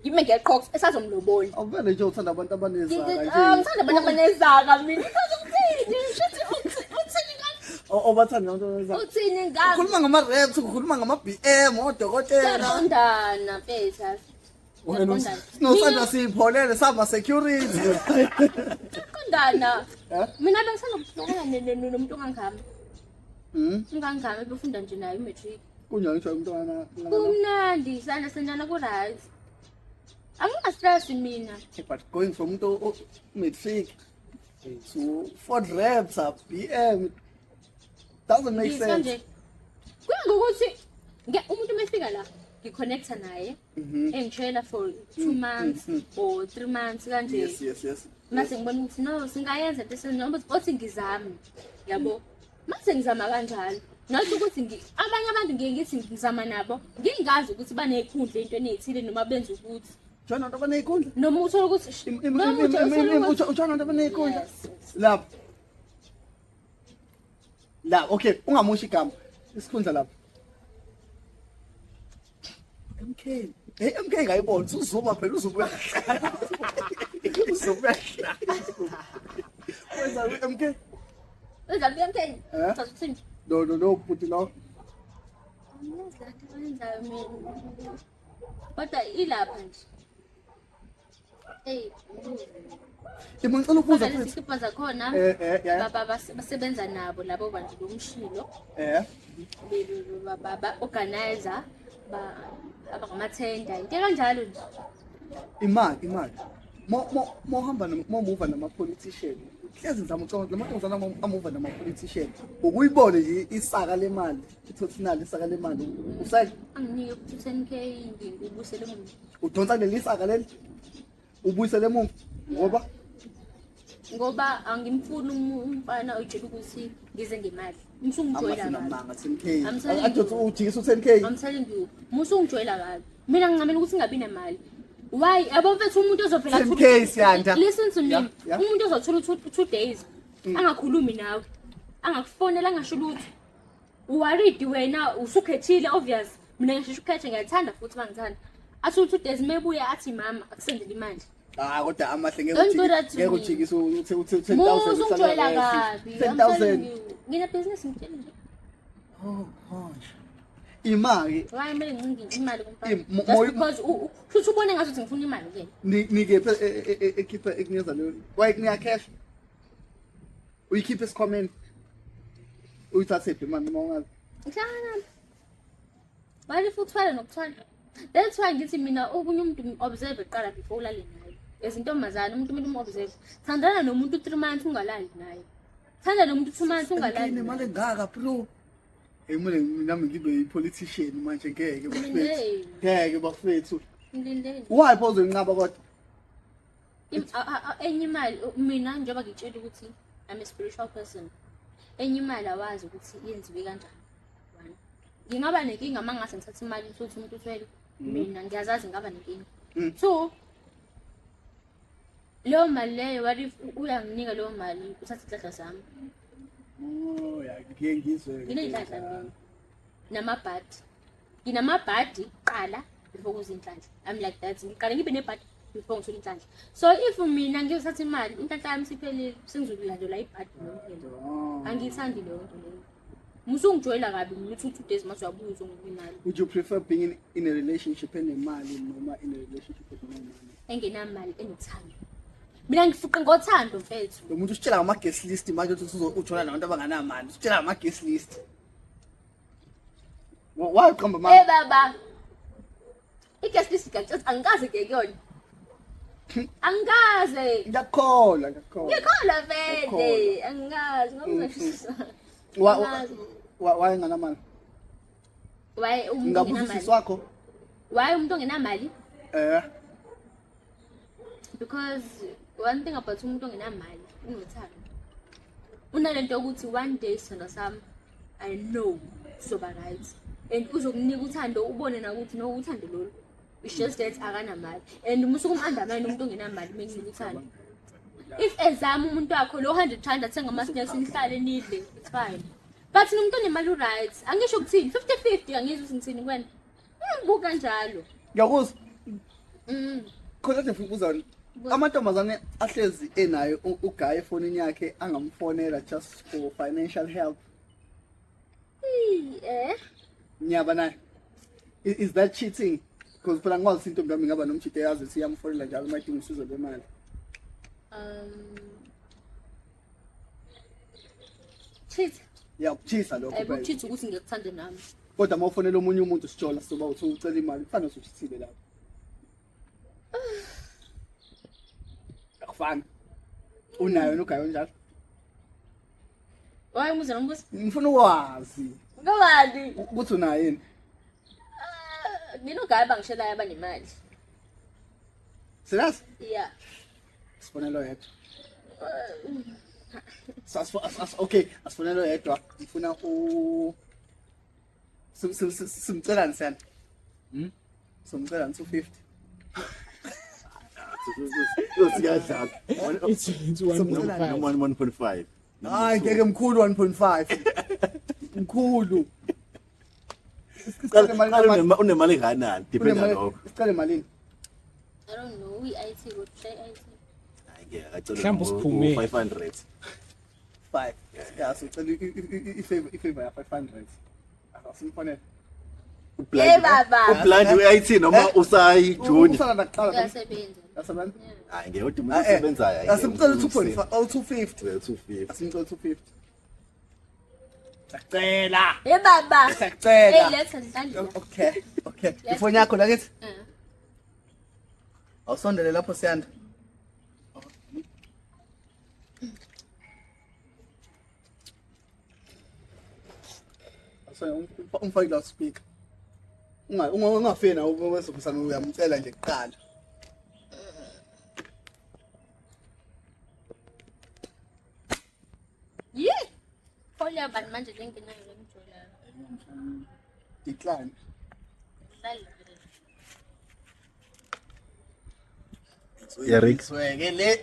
Ngime ngeqox esazomlobola. Awuvele nje uthanda abantu abanezaka nje. Ngithanda abantu abanezaka mina. Ngithanda ukuthini? Shuthi uthini ngami? Obathanda abantu abanezaka. Uthini ngami? Ukhuluma ngama-raps, ukhuluma ngama-BM, odokotela. Siyaqondana mfethu. Wena Sinosanda siyipholele sama security. Siyaqondana. Eh? Mina bengisanda ukuhlukana nomuntu ongangami. Ungangami befunda nje naye i-matric. Kunjani nje umntwana? Kumnandi sana senjana ku right. Angina-stress mina. But going from umuntu matric to Ford Raps, BM doesn't make Ngithi sense. kanje. Kuya ngokuthi umuntu uma efika la ngiconnecta naye engitshela for 2 months or 3 months kanje. Yes, yes, yes. Mase ngibona ukuthi no singayenza into esenza noma othi ngizame. Yabo. Mase ngizama kanjalo. Not ukuthi abanye abantu ngiye ngithi ngizama nabo ngingazi ukuthi banekhundla entweni ezithile noma benza ukuthi Jona abantu abaney'nkundla? Noma uthola ukuthi noma uthola ukuthi Ujona abantu abaney'nkundla? Yes, yes. Lapho. La, okay, ungamusho igama. Isikhundla lapho. MK. Hey, MK ngayibona, uzuma phela uzuma uyahlala. Uzuma uyahlala. Wenza u-MK? Wenza u-MK? Eh? Chaza uthini? No, no, no, bhuti lo. Angiyazi laa nto ayenzayo mina. Kodwa ilapha nje. Eyi, Ima ngicela ukubuza kodwa lezi futhi. zikibha zakhona, basebenza nabo labo bantu bomshilo. Ba-organizer, abangamathenda, into kanjalo nje. Imali, imali. Mo hamba mo move nama politician. Hlezi ngizama ukucabanga la mantombazane amuva nama politician. Ukuyibone nje isaka lemali, ithothi nalo isaka lemali. Usake anginike u 10K ngibuyisele emuva. Udonsa leli saka leli. Ubuyisele emuva ngoba ngoba angimfuni umfana oyitshela ukuthi ngize ngemali. Musungijwayela Amafuna kabi. amanga 10K. I'm telling Athi you. ujikisa u-10K. I'm telling you, musungijwayela kabi. Mina ngingamela ukuthi ngingabi nemali. Why? Yabo mfethu umuntu ozovela 10K Siyanda. Listen to me. Yeah, yeah. Umuntu ozothola 2 days angakhulumi nawe. Angakufonela angasho lutho. Worried wena usukhethile obvious. Mina ngisheshe ukukhetha, ngiyathanda futhi bangithanda. Athi u-2 days mebuya athi mama akusendele imali. Ah, kodwa amahle ngeke Don't do that to ngeke me. ujikise uthe 10,000. Musa ungijwayela kabi. I'm 10,000. telling you. Nginebhizinisi, ngitshele nje. Oh gosh. Imali. Why kumele ngincinge imali kumfana? Im- Just because kushuthi ubone ngathi ngifuna imali kuyena. Nikephi ekhipha ekunikeza leyo? Why kunika cash? Uyikhiphe esikhwameni. Uyithathe phi imali noma ungazi? Ngihlangana. Why if uthwala nokuthwala? That's why ngithi mina okunye umuntu observe kuqala before ulale naye. Ezintombazane umuntu kumele um-observe. Thandana nomuntu 3 months ungalali naye. Thanda nomuntu 2 months ungalali. Imali Naye. engaka bro. Hey mina nami ngibe yi-politician manje, ngeke bafethu. Mlindeni. Ngeke bafethu. Mlindeni. Why pho uzoyinqaba kodwa? Enye imali, mina njengoba ngitshela ukuthi I'm a spiritual person. Enye imali awazi ukuthi yenziwe kanjani. One. Ngingaba nenkinga uma ngase ngithathe imali uthi umuntu uthwele. Mina ngiyazazi ngingaba nenkinga. Two, leyo mali leyo, what if uyanginika leyo mali uthathe iy'nhlanhla zami? Oh ya, ngike ngizwe. Nginey'nhlanhla mina. Namabhadi. Nginamabhadi kuqala before kuze inhlanhla. I'm like that. Ngiqale ngibe nebhadi before ngithole inhlanhla. So if mina ngizothatha imali, inhlanhla yami siphelile, sengizolandelwa ibhadi nomphelo. Oh. Angiyithandi leyo nto leyo. Musungijwayela kabi mina uthi 2 days mase uyabuya uzonginika imali. Would you prefer being in a relationship enemali noma in a relationship with no money? Engenamali, enothando. Mina ngifuqe ngothando, mfethu. Lo muntu usitshela ngama-guest list manje uthi uthola nabantu abanganamali. Usitshela ngama-guest list. Why uqamba Eh manje? baba. I-guest list ngiyakutshela angikaze ngiye kuyona. Angikaze. Ngiyakukholwa, ngiyakukholwa. Ngikholwa vele. Angikazi ngoba uzashisa. Angikaze. Why enganamali? Why umuntu Ngabuza ongenamali? usisi wakho. Why umuntu ongenamali? Eh. Because one thing about umuntu ongenamali unothando. Unalento yokuthi one day, sithandwa sami, I know sizoba right. And uzokunika uthando ubone nakuthi no uthando lolu. It's just that akanamali. And musuke um-undermine umuntu ongenamali mekunika uthando. If ezama umuntu wakho lo 100 rand athenga ama-snacks nihlale nidle, it's fine. But nomuntu onemali u-right. Angisho ukuthini, 50-50, angizwa ukuthi ngithini kuwena. Ungibuka kanjalo. Ngiyakuzwa. Khona nje ngifuna ukubuza wena. Buza. Amantombazane ahlezi enayo uguy efonini yakhe angamfonela just for financial help. Eh? Ngiyaba naye. Is that cheating? Because phela ngikwazi ukuthi intombi yami ingaba nomjita eyazi ukuthi iyamfonela njalo uma idinga usizo lwemali. Cheat. Iyakuchisa lokho Eh phela. Ukucheat ukuthi ngiyakuthanda nami. Kodwa uma ufonela omunye umuntu sijola soba uthi ucela imali kufana nosuthile lapho. Akufani. Unayo noguy onjalo? Why umuza nombuzo? Ngifuna ukwazi Ngobani? ukuthi unayo yini. Nginoguy abangishelayo abanemali. Serious? Yeah. Sifonelo yedwa. So okay, asifonelo yedwa. Ngifuna u simcelani sena? Simcelani 250. Siyadlala. It's 1.5. Noma 1.5. Hayi ngeke, mkhulu 1.5. Mkhulu. Qala qala unemali engakanani? Depend ngalokho. Sicela imalini? I don't know, we IT kodwa say IT. Hayi ngeke akacela Mhlawumbe usiphume. 500. 5. Yeah, so cela i-favor ya 500. Asimfonele. Eh baba. Ublind we-IT noma Eh? usayi junior? Usala nakuqala. Uyasebenza. Yasebenza? Hayi ngeke uthi umuntu osebenzayo. Hayi, ngeke Asimcela umuntu 2.5 oh 250. 250. Asimcela 250. Siyacela. Eh baba. Siyacela. Hey, letha nhlanhla. Okay. Ifoni yakho la kithi? Eh. Awusondele lapho, Siyanda. Awusondele umfake loudspeaker. Ungafiki nawe wezobusana uyamcela nje kuqala. Yi. Phone yabani manje lengenayo lemjolayo? Decline. Dlala. Yeah, Rick. Sweke le.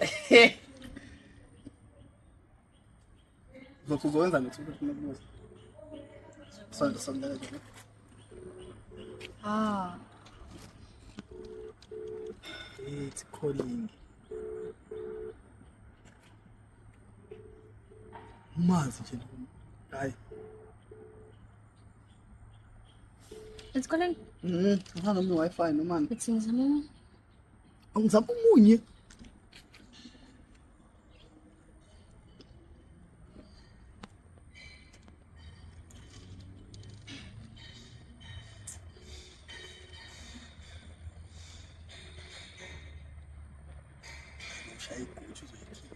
Uzothi uzowenza nje 250 nokubuza. Sonde sondela nje. Ha. It's calling. Umazi nje lo. Hayi. It's calling. Ngifana noma i-Wi-Fi noma Ithi ngizama. ngizama umunye. Ushaya igutshu uzoyikhipha.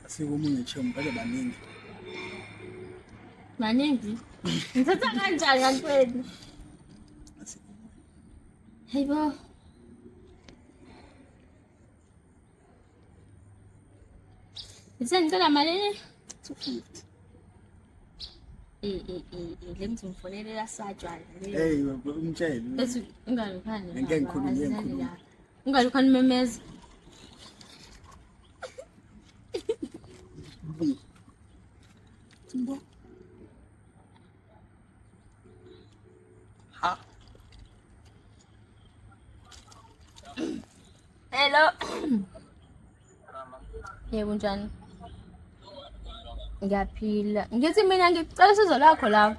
Asikomunye chem vele baningi. Maningi. Ngithatha kanjani kanti wena? Asikomunye. Hayibo. Ngithe ngicela malini? 250. Eh eh eh eh, le ngizofonela yasatshwa le. Hey, umtshele. Ethi ungalukhani. Ngeke ngikhulume, ngeke ngikhulume. Ungalukhani memeza. Simbo. Ha. Hello. Yebo njani? Ngiyaphila. Ngithi mina ngicela usizo lakho la.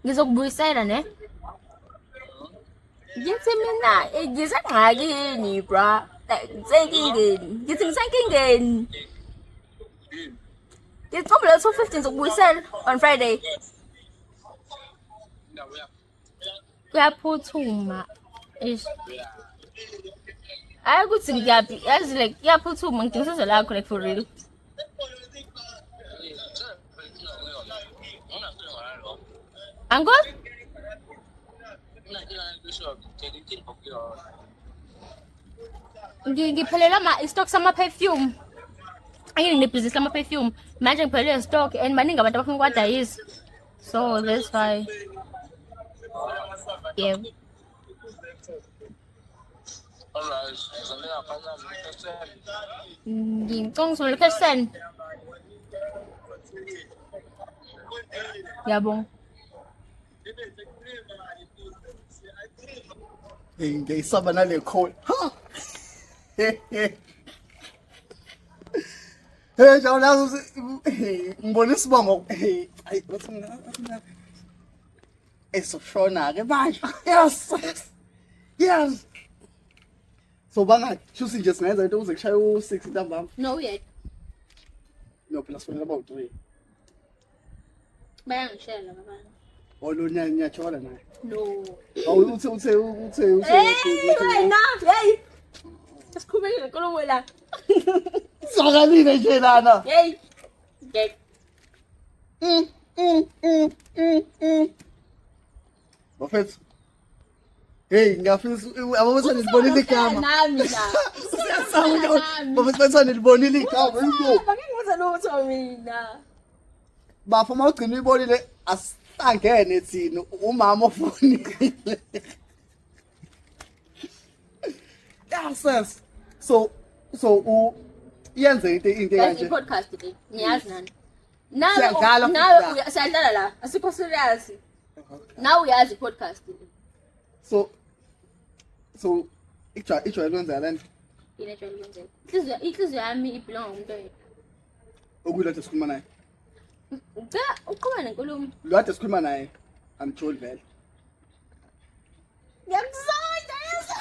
Ngizokubuyisela ne? Ngithi mina ngisengxakini bra. Ngisenkingeni. Ngithi ngisenkingeni. Ngicela 250 ngizokubuyisela on Friday. Kuyaphuthuma. Eish. Hayi ukuthi ngiyaphi, yazi like kuyaphuthuma ngidinga usizo lakho like for real. Uncle? Ngiphelelwa ma i-stock sama-perfume. Angini nginebhizinisi lama-perfume. Manje ngiphelelwe i-stock and baningi abantu abafuna ukuwadayisa. So that's why. Yebo. Ngicela ngithole cash send. Ngiyabonga. Hey, ngiyayisaba nale call. Ha. Hey, njalo nazo ngibona isibongo. Hey, ayi bathi mina bathi mina esoshona ke manje. Yes. Yes. So bangaki? Shuthi nje singayenza into ukuze kushaye u6 ntambama. No uyedwa. No, phela sifonela about 3. Bayangishela laba bantu. Oh, lo nyatshola naye. No. Awu uthe uthe uthe uthe. Hey wena, hey. Asikhulumeni ngenkulumo la. Zwakalile nje lana. Hey. Ngeke. Bafethu. Hey, ngiyafisa abafethu nilibonile igama. Nami la. Siyasaba bafethu bafethu nilibonile igama. Yebo. Ngeke ngibuze lutho mina. Bafo uma ugcina uyibonile asangene thina umama ofonile. Yes, yes. So u yenze into Yazi kanje. i-podcast le. Niyazi nani. Nawe Siyadlala futhi nawe la. siyadlala la. Asikho serious. Nawe uyazi i-podcast le. So ijwayele kwenzeka lento. Yini ejwayele ukwenzeka? Inhliziyo yami ibhilonga umuntu oyedwa. Okuyilokho esikhuluma naye. Ngicela uqhubeke nenkulumo. Lo kade sikhuluma naye angijoli vele. Ngiyakuzonda yeso.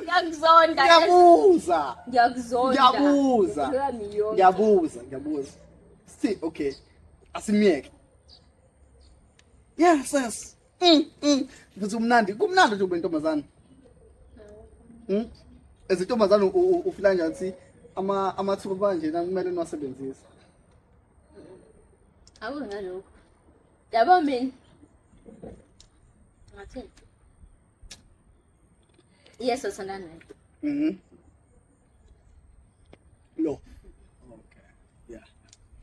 Ngiyakuzonda. Ngiyabuza. Ngiyakuzonda. Ngiyabuza. Impilo yami yonke. Ngiyabuza. Sithi okay. Asimiyeke. Yes, yes. Futhi umnandi, kumnandi nje ube intombazana. Ezintombazana ufila kanjani ukuthi amathuba kanje kumele niwasebenzise? Akunalokho. Yabo mina. Ngathini? Yes, uthandana naye.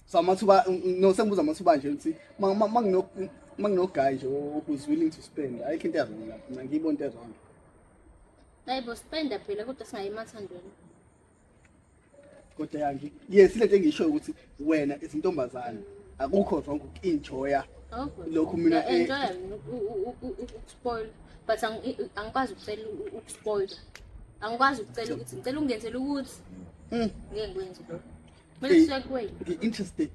So amathuba, no, sengibuza amathuba nje ukuthi mangino guy nje who's willing to spend, ayikho into e-wrong lapho, mina ngiyibona into e-wrong. Hayibo, spenda phela, kodwa singayi emathandweni. Kodwa yangi, yes, ile nto engishoyo ukuthi wena izintombazane akukho wrong uku-enjoya. Akukho. Lokhu mina, Ngiya-enjoya mina ukuspoil, but angikwazi ukucela ukuspoil, angikwazi ukucela ukuthi ngicela ungenzele ukuthi ngeke ngikwenze lokho. Kumele kusuke kuwena. Ngi-interested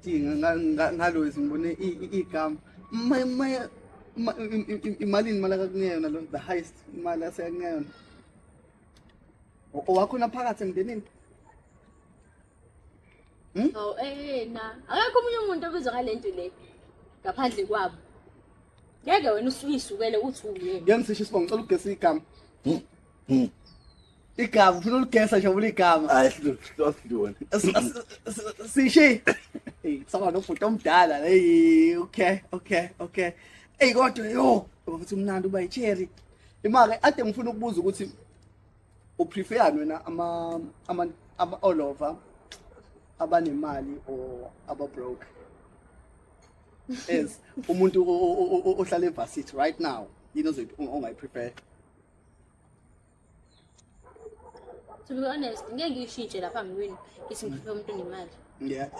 ngalozi, ngibone igama. Imalini imali akakunika lo, the highest imali asekakunika yona? Owakhona phakathi emndenini? Hawu, na akekho omunye umuntu obizwa ngale nto le ngaphandle kwabo. Ngeke wena usuyisukele uthi uyena. Ngeke ngisisho isibongo, ngicela ukugesa igama. Igama, ufuna uligesa nje ula igama. Hayi, sidlula. Sishe. Hey, saba nobhuti omdala. Hey, okay. Hey, kodwa yo, ukuthi umnandi uba icherry. Imake ade ngifuna ukubuza ukuthi uprefer wena ama all over abanemali or aba broke? As umuntu ohlala evarsity right now, yini ongayiprefer? To be honest, ngeke ngiyishintshe lapha ngwini ngithi ngiprefer umuntu onemali.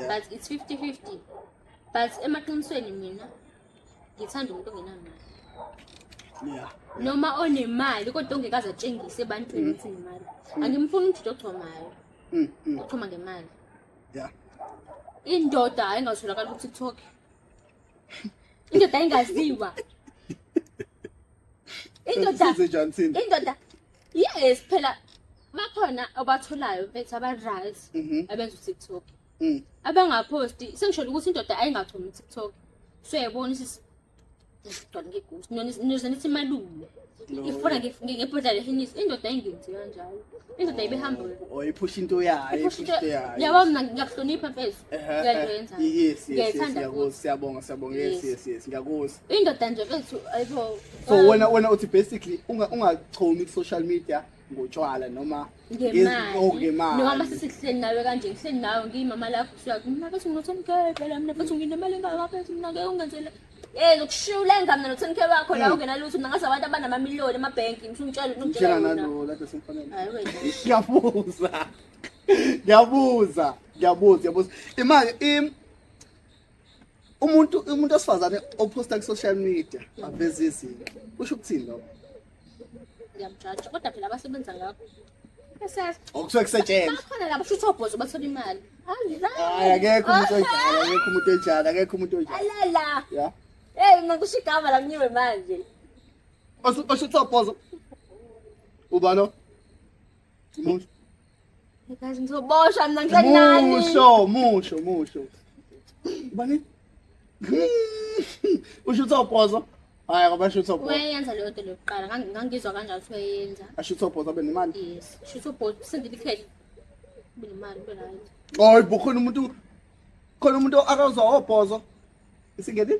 But it's 50-50. But emaqinisweni mina ngithanda umuntu ongenamali. Noma onemali kodwa ongekaze atshengise ebantwini ukuthi unemali. Angimfuni umjita ochomayo. Ochoma ngemali. Indoda ayingatholakali ku TikTok. Indoda ayingaziwa. Indoda Senze njani thina? Indoda, yes, phela bakhona abatholayo mfethu aba-right abenza u-TikTok. Abangaphosti, sengisho ukuthi indoda ayingachomi u-TikTok. So uyayibona ukuthi sigcwala ngegusi. Nize nithi malume. No. Ifuna ngebhodlela lehenisi, indoda ayingenzi kanjalo. Indoda ibe humble. Oh, iphusha into yayo, Iphusha iphusha into yayo. Yabo, mina ngiyakuhlonipha mfethu. Ngiyayenza. Yes, Ngiyayithanda ngiyakuzwa, futhi. siyabonga, siyabonga. Yes, Yes. yes, ngiyakuzwa. Indoda nje mfethu, ayibo. So wena uthi basically ungachomi ku social media ngotshwala noma Ngemali. Oh, ngemali. Noma sisihleli nawe kanje, ngihleli nawe ngiyimama lakho, usuya mina mfethu ngino-10K phela, mina mfethu nginemali engaka mfethu, mina ngeke ungenzele. Zokushula mina no-10K wakho la ungenalutho, mina ngazi abantu abanamamiliyoni emabhenki, ngisungitshela Ngitshela ungitshela yona. nalo lade simfanele. Hayi wena. Ngiyabuza. Ngiyabuza. Ngiyabuza, ngiyabuza. Imali umuntu osifazane oposta ku social media aveze izinto. Kusho ukuthini lokho? Ngiyamjaja kodwa phela abasebenza ngakho. Bese Okusuke kusetshenzwa. bakhona labo shutha obhozo bathola imali. Hayi, akekho umuntu onjalo, akekho umuntu onjalo, akekho umuntu onjalo. Alala. Yeah. Hey, mina kusho igama la mnyiwe manje. Oshutha obhozo. Ubano? Umusho. Guys, ngizoboshwa mina ngihleli nani. Musho, musho, musho. Ubani? Ushutha obhozo. Hayi, ngoba shutha obhozo. Uyayenza leyo nto lokuqala, ngangizwa kanjalo ukuthi uyayenza. Ashutha obhozo abe nemali. Yes. Shutha obhozo, sendile ikheli. Ube nemali, ube right. Hayi bo, khona umuntu akazwa obhozo. Isingeni?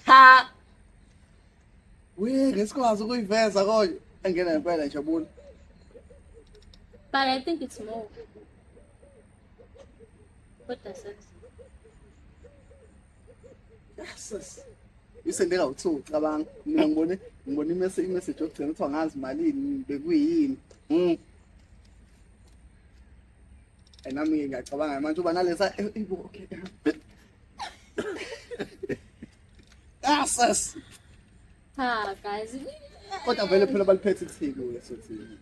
Ha. We, ngesikwazi ukuyiveza konje. Engena ngempela njabulo. But I think it's more. What does that? Yes. Isende kawu-2, cabanga. Mina ngibone imessage yokugcina kuthiwa ngazi malini bekuyini. And nami ngiyacabanga manje uba nalesa ibo, okay. Yes. Ha, guys. Kodwa vele phela baliphethe ithiki sothi.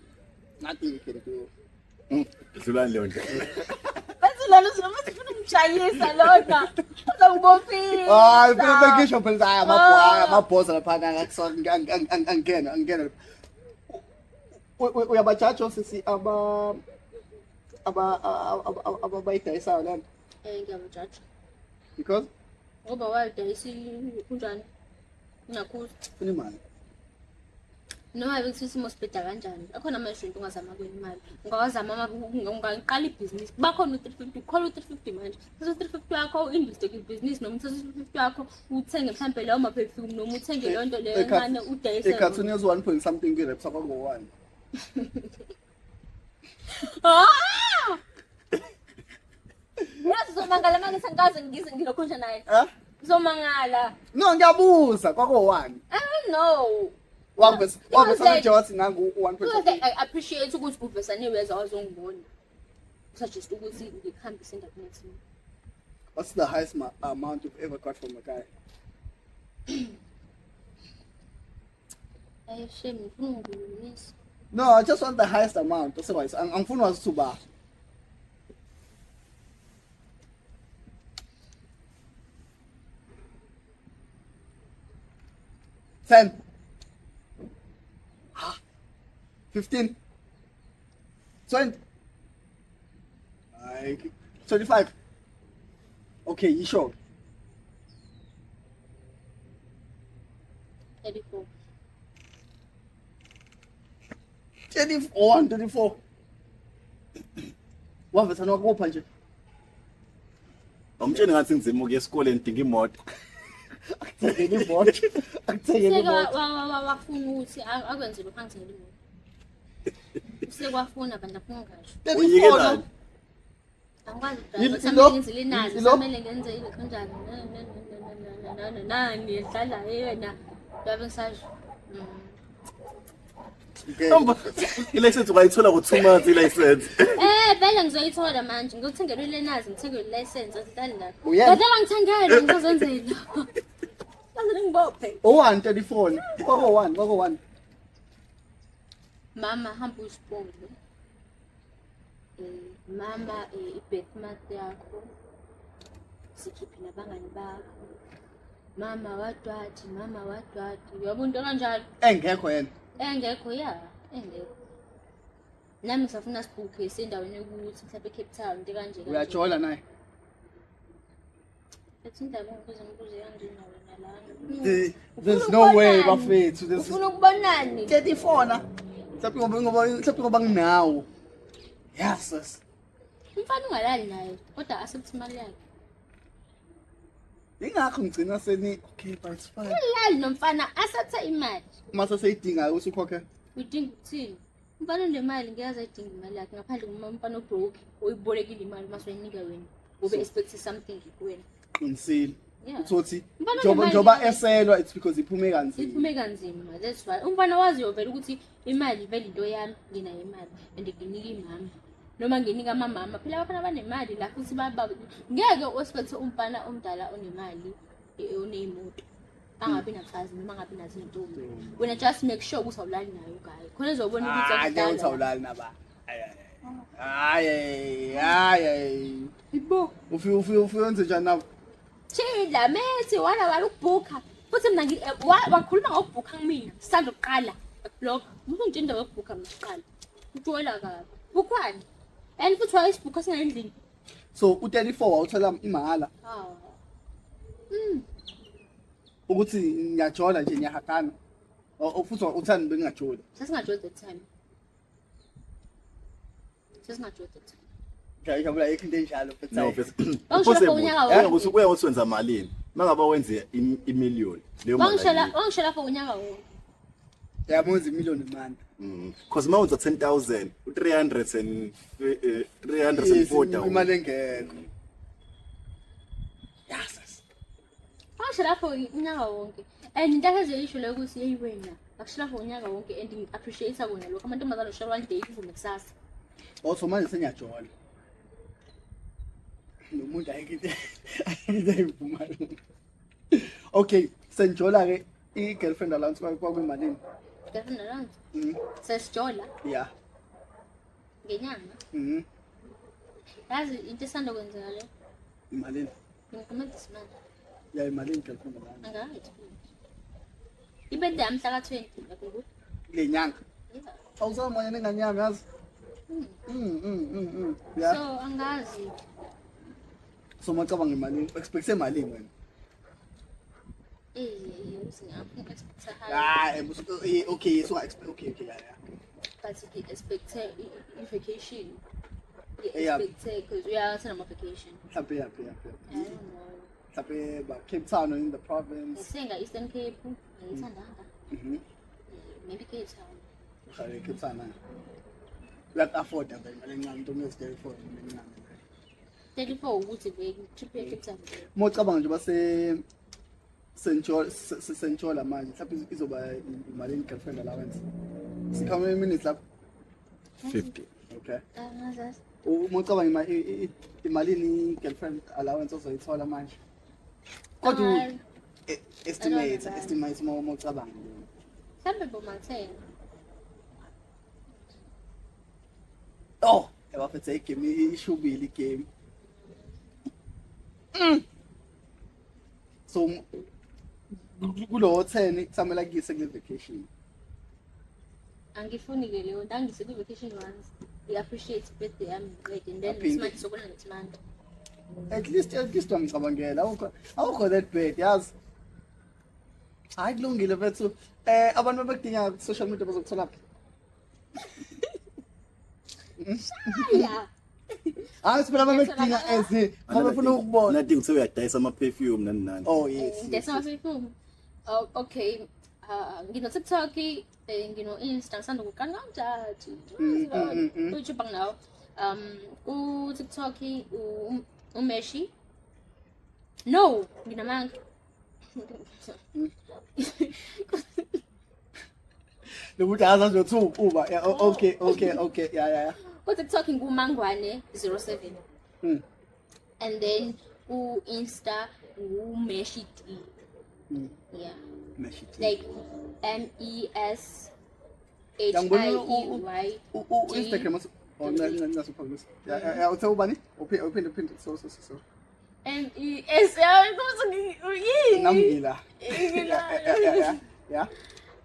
Nothing you can do. Dlulani leyo ndlela. Bese lona uzobe ufuna ukungishayisa lona. Uzongibophisa. Hayi phela bengisho phela hayi amabhoza lapha angena angena. Uyabajaja osisi aba aba abayidayisayo lento? Ngiyabajaja. Because Ngoba wayidayisa kunjani? Ngiyakhuza. Funa imali. Noma ngabe kuthiwa isimo sibheda kanjani, akhona amanje into ongazama kwenye imali. Ungawazama, ungaqala ibhizinisi. Bakhona u-350, khona u-350 manje. Thatha u-350 wakho u-investe kwibhizinisi, noma uthathe u-350 wakho uthenge mhlampe lawo ma-perfume, noma uthenge leyo nto leyo encane udayise. Ekhathuni yezu 1 point something kwi-raps akwango-1. Ah! Yazi. Uzomangala uma ngithi angikaze ngize ngilokhu nje naye. Eh? Uzomangala. No, ngiyabuza kwakowani. I don't know. Wavesa It was wavesa like- nje wathi nangu It was 1.8. like I appreciate ukuthi uvesane weza wazongibona. Suggest ukuthi ngikuhambise endaweni ethile. What's the highest amount you've ever got from a guy? Ay shame ngifuna ungikhulumisa. No, I just want the highest amount. Otherwise, angifuni wazi ukuthi uba. 10. Ha. 15. 20. Like 25. Okay, you sure? 34. 34, 24. Wavesana wakupha nje. Awumtsheni ngathi ngizima ukuya esikoleni ngidinga imoto. Akuthengele imoto. Akuthengele Seke imoto. wafuna ukuthi akwenze lokhu angithengele imoto. Sekwafuna abantu afuna ngasho. 34 Uyikelani? no? Angikwazi Ilo- ukudrive, kusamele ilo- ngenze lenazi, ilo- kusamele ngenze ile kanjani. Nani dlala yena. Ngabe ngisasho. Okay. Ilayisense ungayithola ngo-2 months ilayisense. Eh vele ngizoyithola manje. Ngizothengelwa ilenazi, ngithengelwe ilicense, asidlali lapho. Uyena? Ngadlala ngithengelwe ngizozenzela. Baze ngibophe. Owani 34. Kwakowani, kwakowani. Mama hamba uyisipole. Eh mama i-birth month yakho. Sikhiphe nabangani bakho. Mama wadwadi, mama wadwadi. Uyabona into kanjalo? Engekho yena. Engekho ya, engekho. Nami ngisafuna sibhukhe isendaweni yokuthi mhlawumbe eCape Town into kanje kanje. Uyajola naye. Ethi indaba ngibuze ngibuze kanjena wena lana. There's Ufuna no way ukubonani? bafethu. This is Ufuna ukubonani? 34 na. Mhlawumbe ngoba nginawo. Yes. Sis. Umfana ungalali naye kodwa accept imali yakhe. Ingakho ngigcina seni okay but it's fine. Ungalali nomfana accept imali. Mase seyidinga ukuthi ukhokhe. Udinga ukuthini? Umfana unemali ngeke aze ayidinge imali yakhe ngaphandle uma umfana obroke oyibolekile imali mase uyinika wena. Ube expect something kuwena. Qinisile. Yeah. Uthothi Umfana njoba unemali njoba ngeke- eselwa it's because iphume kanzima. Iphume kanzima that's why umfana waziyo vele ukuthi imali vele into yami nginayo imali and nginika imama noma nginika amamama phela abafana banemali la futhi baba ngeke u-expect umfana omdala onemali oneyimoto angabi namfazi noma angabi nazo iy'ntombi. Wena just make sure ukuthi awulali naye ugayi khona ezobona ukuthi Ah, ngeke uthi akudala. awulali naba. Hayi hayi hayi. Ibo. Ufike ufike ufike wenze njani nabo? Chilla methi wala wala ukubhukha. Futhi mina wakhuluma ngokubhukha kumina. Sisanda ukuqala. Block. Umuntu ungitshela indaba yokubhukha mina kuqala. Utshwela kabi. Bukhwani. And futhi wayesibhukha singendlini. So u34 wawuthola imahhala Ah. ukuthi ngiyajola nje ngiyahagana. Futhi uthani bengingajoli. Sasingajoli that time. Sasingajoli that time. Ngiyajabula ayikho into enjalo mfethu. No, mfethu. Wangishela for unyaka wonke. Kuya ngokuthi wenza malini. Mangabe wenze imillion leyo mali. Wangishela for unyaka wonke. Yabo wenza imillion imali. Because uma wenza 10,000, u300 and 340. Imali engekho. Yes. Wangishela for unyaka wonke. And into akezoyisho leyo ukuthi hey wena, akushela for unyaka wonke and ngi-appreciate kona lokho. Amantombazane ushela one day kuvume kusasa. Also manje sengiyajola. Nomuntu ayikho into ayivumayo. Okay, senjola ke i-girlfriend allowance kwakuyimalini? Girlfriend allowance. Mhm. Sesijola Yeah. ngenyanga. Mhm. Yazi into esanda kwenzeka le. Imalini? Ngiqhumela isimali. Yeah, imalini girlfriend allowance? Angazi. Ibede yami mhla ka-20 yakhumbula? Kule nyanga. Yeah. Awusamanye nengane yami yazi. Yeah. So angazi. So macabanga imalini? Expect imalini wena? Eh, expect high. Ah, okay, so I expect okay, okay, yeah, yeah. But ngi-expect i-vacation. Yeah. Ngi-expect because uyathanda ama-vacation. Mhlawumbe yaphi yaphi. I don't know. Mhlawumbe ba Cape Town or in the province. Ngisenga Eastern Cape, angiyithandanga. Maybe Cape Town. Uhlale Cape Town. Uyak afford vele imali encane into ongezi afford imali encane. 34 ukuthi vele trip ye Cape Town. Uma ucabanga nje base Sentshola Sentshola manje mhlawumbe izoba imali girlfriend allowance. How many minutes lapho? 50. Okay. Angazazi. Uma ucabanga imalini girlfriend allowance ozoyithola manje? Kodwa estimate estimate uma ucabanga. Mhlawumbe boma 10. Oh, yabafethe igame ishubile igame. So kulowo 10 kusamele akuyise kule vacation. Angifuni ke leyo nto angise kwi vacation once. We appreciate birthday yami ngiqede and then Aphinde. next month sokona next month. At least wangicabangela awukho that bad yazi. Hayi kulungile mfethu. Abantu babekudinga ku social media bazokuthola phi? Yeah. Hayi phela babekudinga as babefuna ukubona. Nathi ngithe uyadayisa ama perfume nani nani. Oh yes. That's Yes. my perfume. Oh, okay. Ngino TikTok, ngino Insta ngisanda kuqala ngamjaji. YouTube anginawo. Ku TikTok uMeshi. No, nginamanga. Lo muntu akazazi nothu uba. Yeah, oh, okay. Yeah. Ku TikTok ngumangwane 07. And then ku Insta uMeshi D. Yeah. Meshi D. Like M E S H Ngiyangibona I E Y. U Instagram oh nca nca suphakamisa. Yeah, uthe ubani? Uphinde uphinde uphinde. So so so so. M E S yini? Nami ngila. Yeah.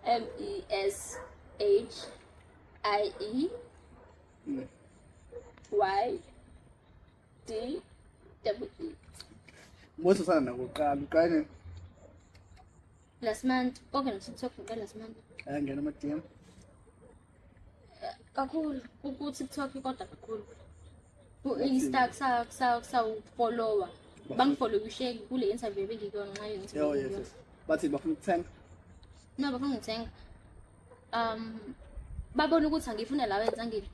M E S H I E Y D W E. Mose sana nakuqala uqale Last month, okay, no TikTok ngiqale last month. ayangena ama DM. Kakhulu ku TikTok kodwa kakhulu. Ku Insta kusa follower. Bangifollowishe kule interview ebengikuyona nxa ye-interview. Oh yes. Bathi bafuna ukuthenga. No, bafuna ngithenga. Babona ukuthi angifuna la wenza ngile.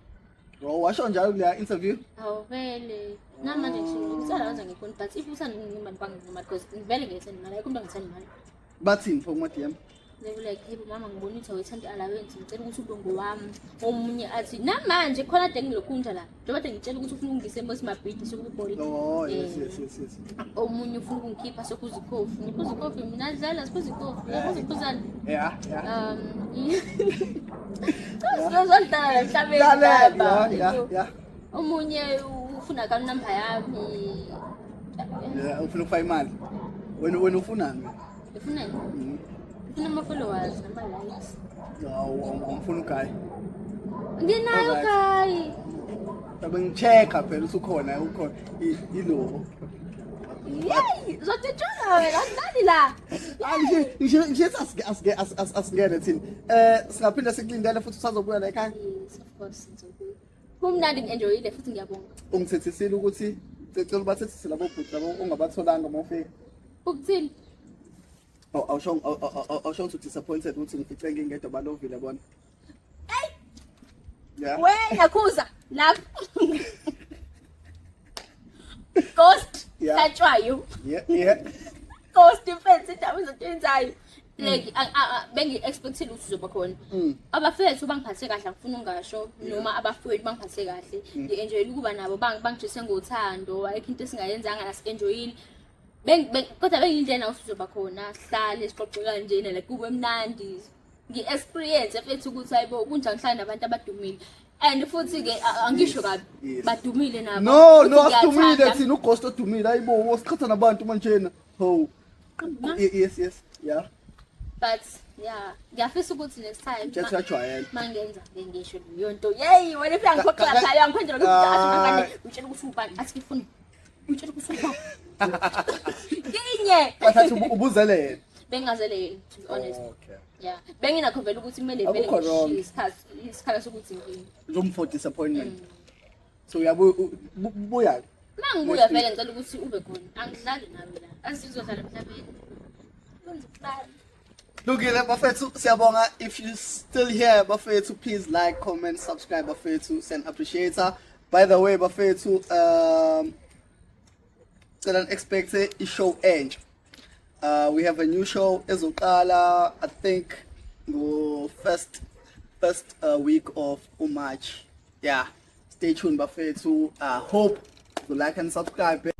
Oh washo njalo kuleya interview. Awu vele namanje ngisho ukuthi ala wenza ngifuna but if uthanda imali bangimali because ngivele ngiyethanda imali ayikho into angithanda imali. Bathini pho kuma DM? They were like, hey mama ngibona ukuthi awuyithanda i-allowance ngicela ukuthi ube ngowami. Omunye athi namanje khona kade ngilokhunja la. Njengoba kade ngitshela ukuthi ufuna ukungisa eMosmabhidi sokubhola. Oh yes. Omunye ufuna ukungikhipha sokuphuza ikhofi. Ngiphuza ikhofi mina dlala siphuza ikhofi. Ngiphuza iphuzana. Yeah. Sizodlala emhlabeni Lalela, baba. yeah. Omunye ufuna account number yami. Yeah, ufuna ukufaka imali. Wena ufunani? Ufuna ini? Ufuna ama-followers nama-likes. Awu awufuna uguy. Nginayo Alright. guy. Tabe ngichecka phela usukhona ukhona ilo. Yey, uzotshela wena awudlali la. Hayi ngisho ngisho asike asingene thina. Singaphinda sikulindele futhi usazobuya la ekhaya. Yes, of course ngizobuya. Kumnandi ngi-enjoyile futhi ngiyabonga. Ungithethisile ukuthi cela ubathethise labo bhuti labo ongabatholanga uma ufika. Ukuthini? Oh awusho awusho ukuthi disappointed ukuthi ngifice ngingedwa balovile bona. Hey, Yeah. wena khuza lapho. Ghost hlatshwayo. Yeah. Ghost mfethu indaba izinto enzayo. Like bengi-expectile ukuthi uzoba khona. Abafethu bangiphathe kahle angifuni ungasho noma abafowethu bangiphathe kahle. Ngi-enjoyile ukuba nabo bangijise ngothando ayikho into esingayenzanga la si-enjoyile. Kodwa bengiyindlela ukuthi uzoba khona sihlale sixoxe kanjena like kube mnandi. Ngi-experience mfethu ukuthi hayibo kunjani ngihlale nabantu abadumile. And futhi-ke angisho kabi badumile nabo. No, Futhi no asidumile ngiyathanda. thina ughost odumile ayibo siqhatha nabantu manjena. Ho. Yes. Yeah. But yeah, ngiyafisa ukuthi next time Jethi uyajwayela. mangenza ngisho leyo nto. Yey, wena ifika ngiphoxa lapha uyangiphendula ukuthi athi mangane utshela ukuthi ubani athi ngifuna. Utshela ukuthi ubani. Kinye. Bathatha ubuzele yena. Bengazele yena, to be honest. Okay. Yeah. Benginakho vele ukuthi kumele vele Akukho wrong. ngishiye isikhathi isikhala sokuthi ngini. Room for disappointment. So uyabuya buya. Mangibuya vele ngicela ukuthi ube khona. Angidlali nawe la. Asizodlala emhlabeni. Kwenza plan. Lungile bafethu siyabonga if you still here bafethu please like comment subscribe bafethu send appreciator. By the way bafethu Cela expect i-show entsha. We have a new show ezoqala, I think, ngo first week of March. Yeah, stay tuned, bafethu. Hope you like and subscribe.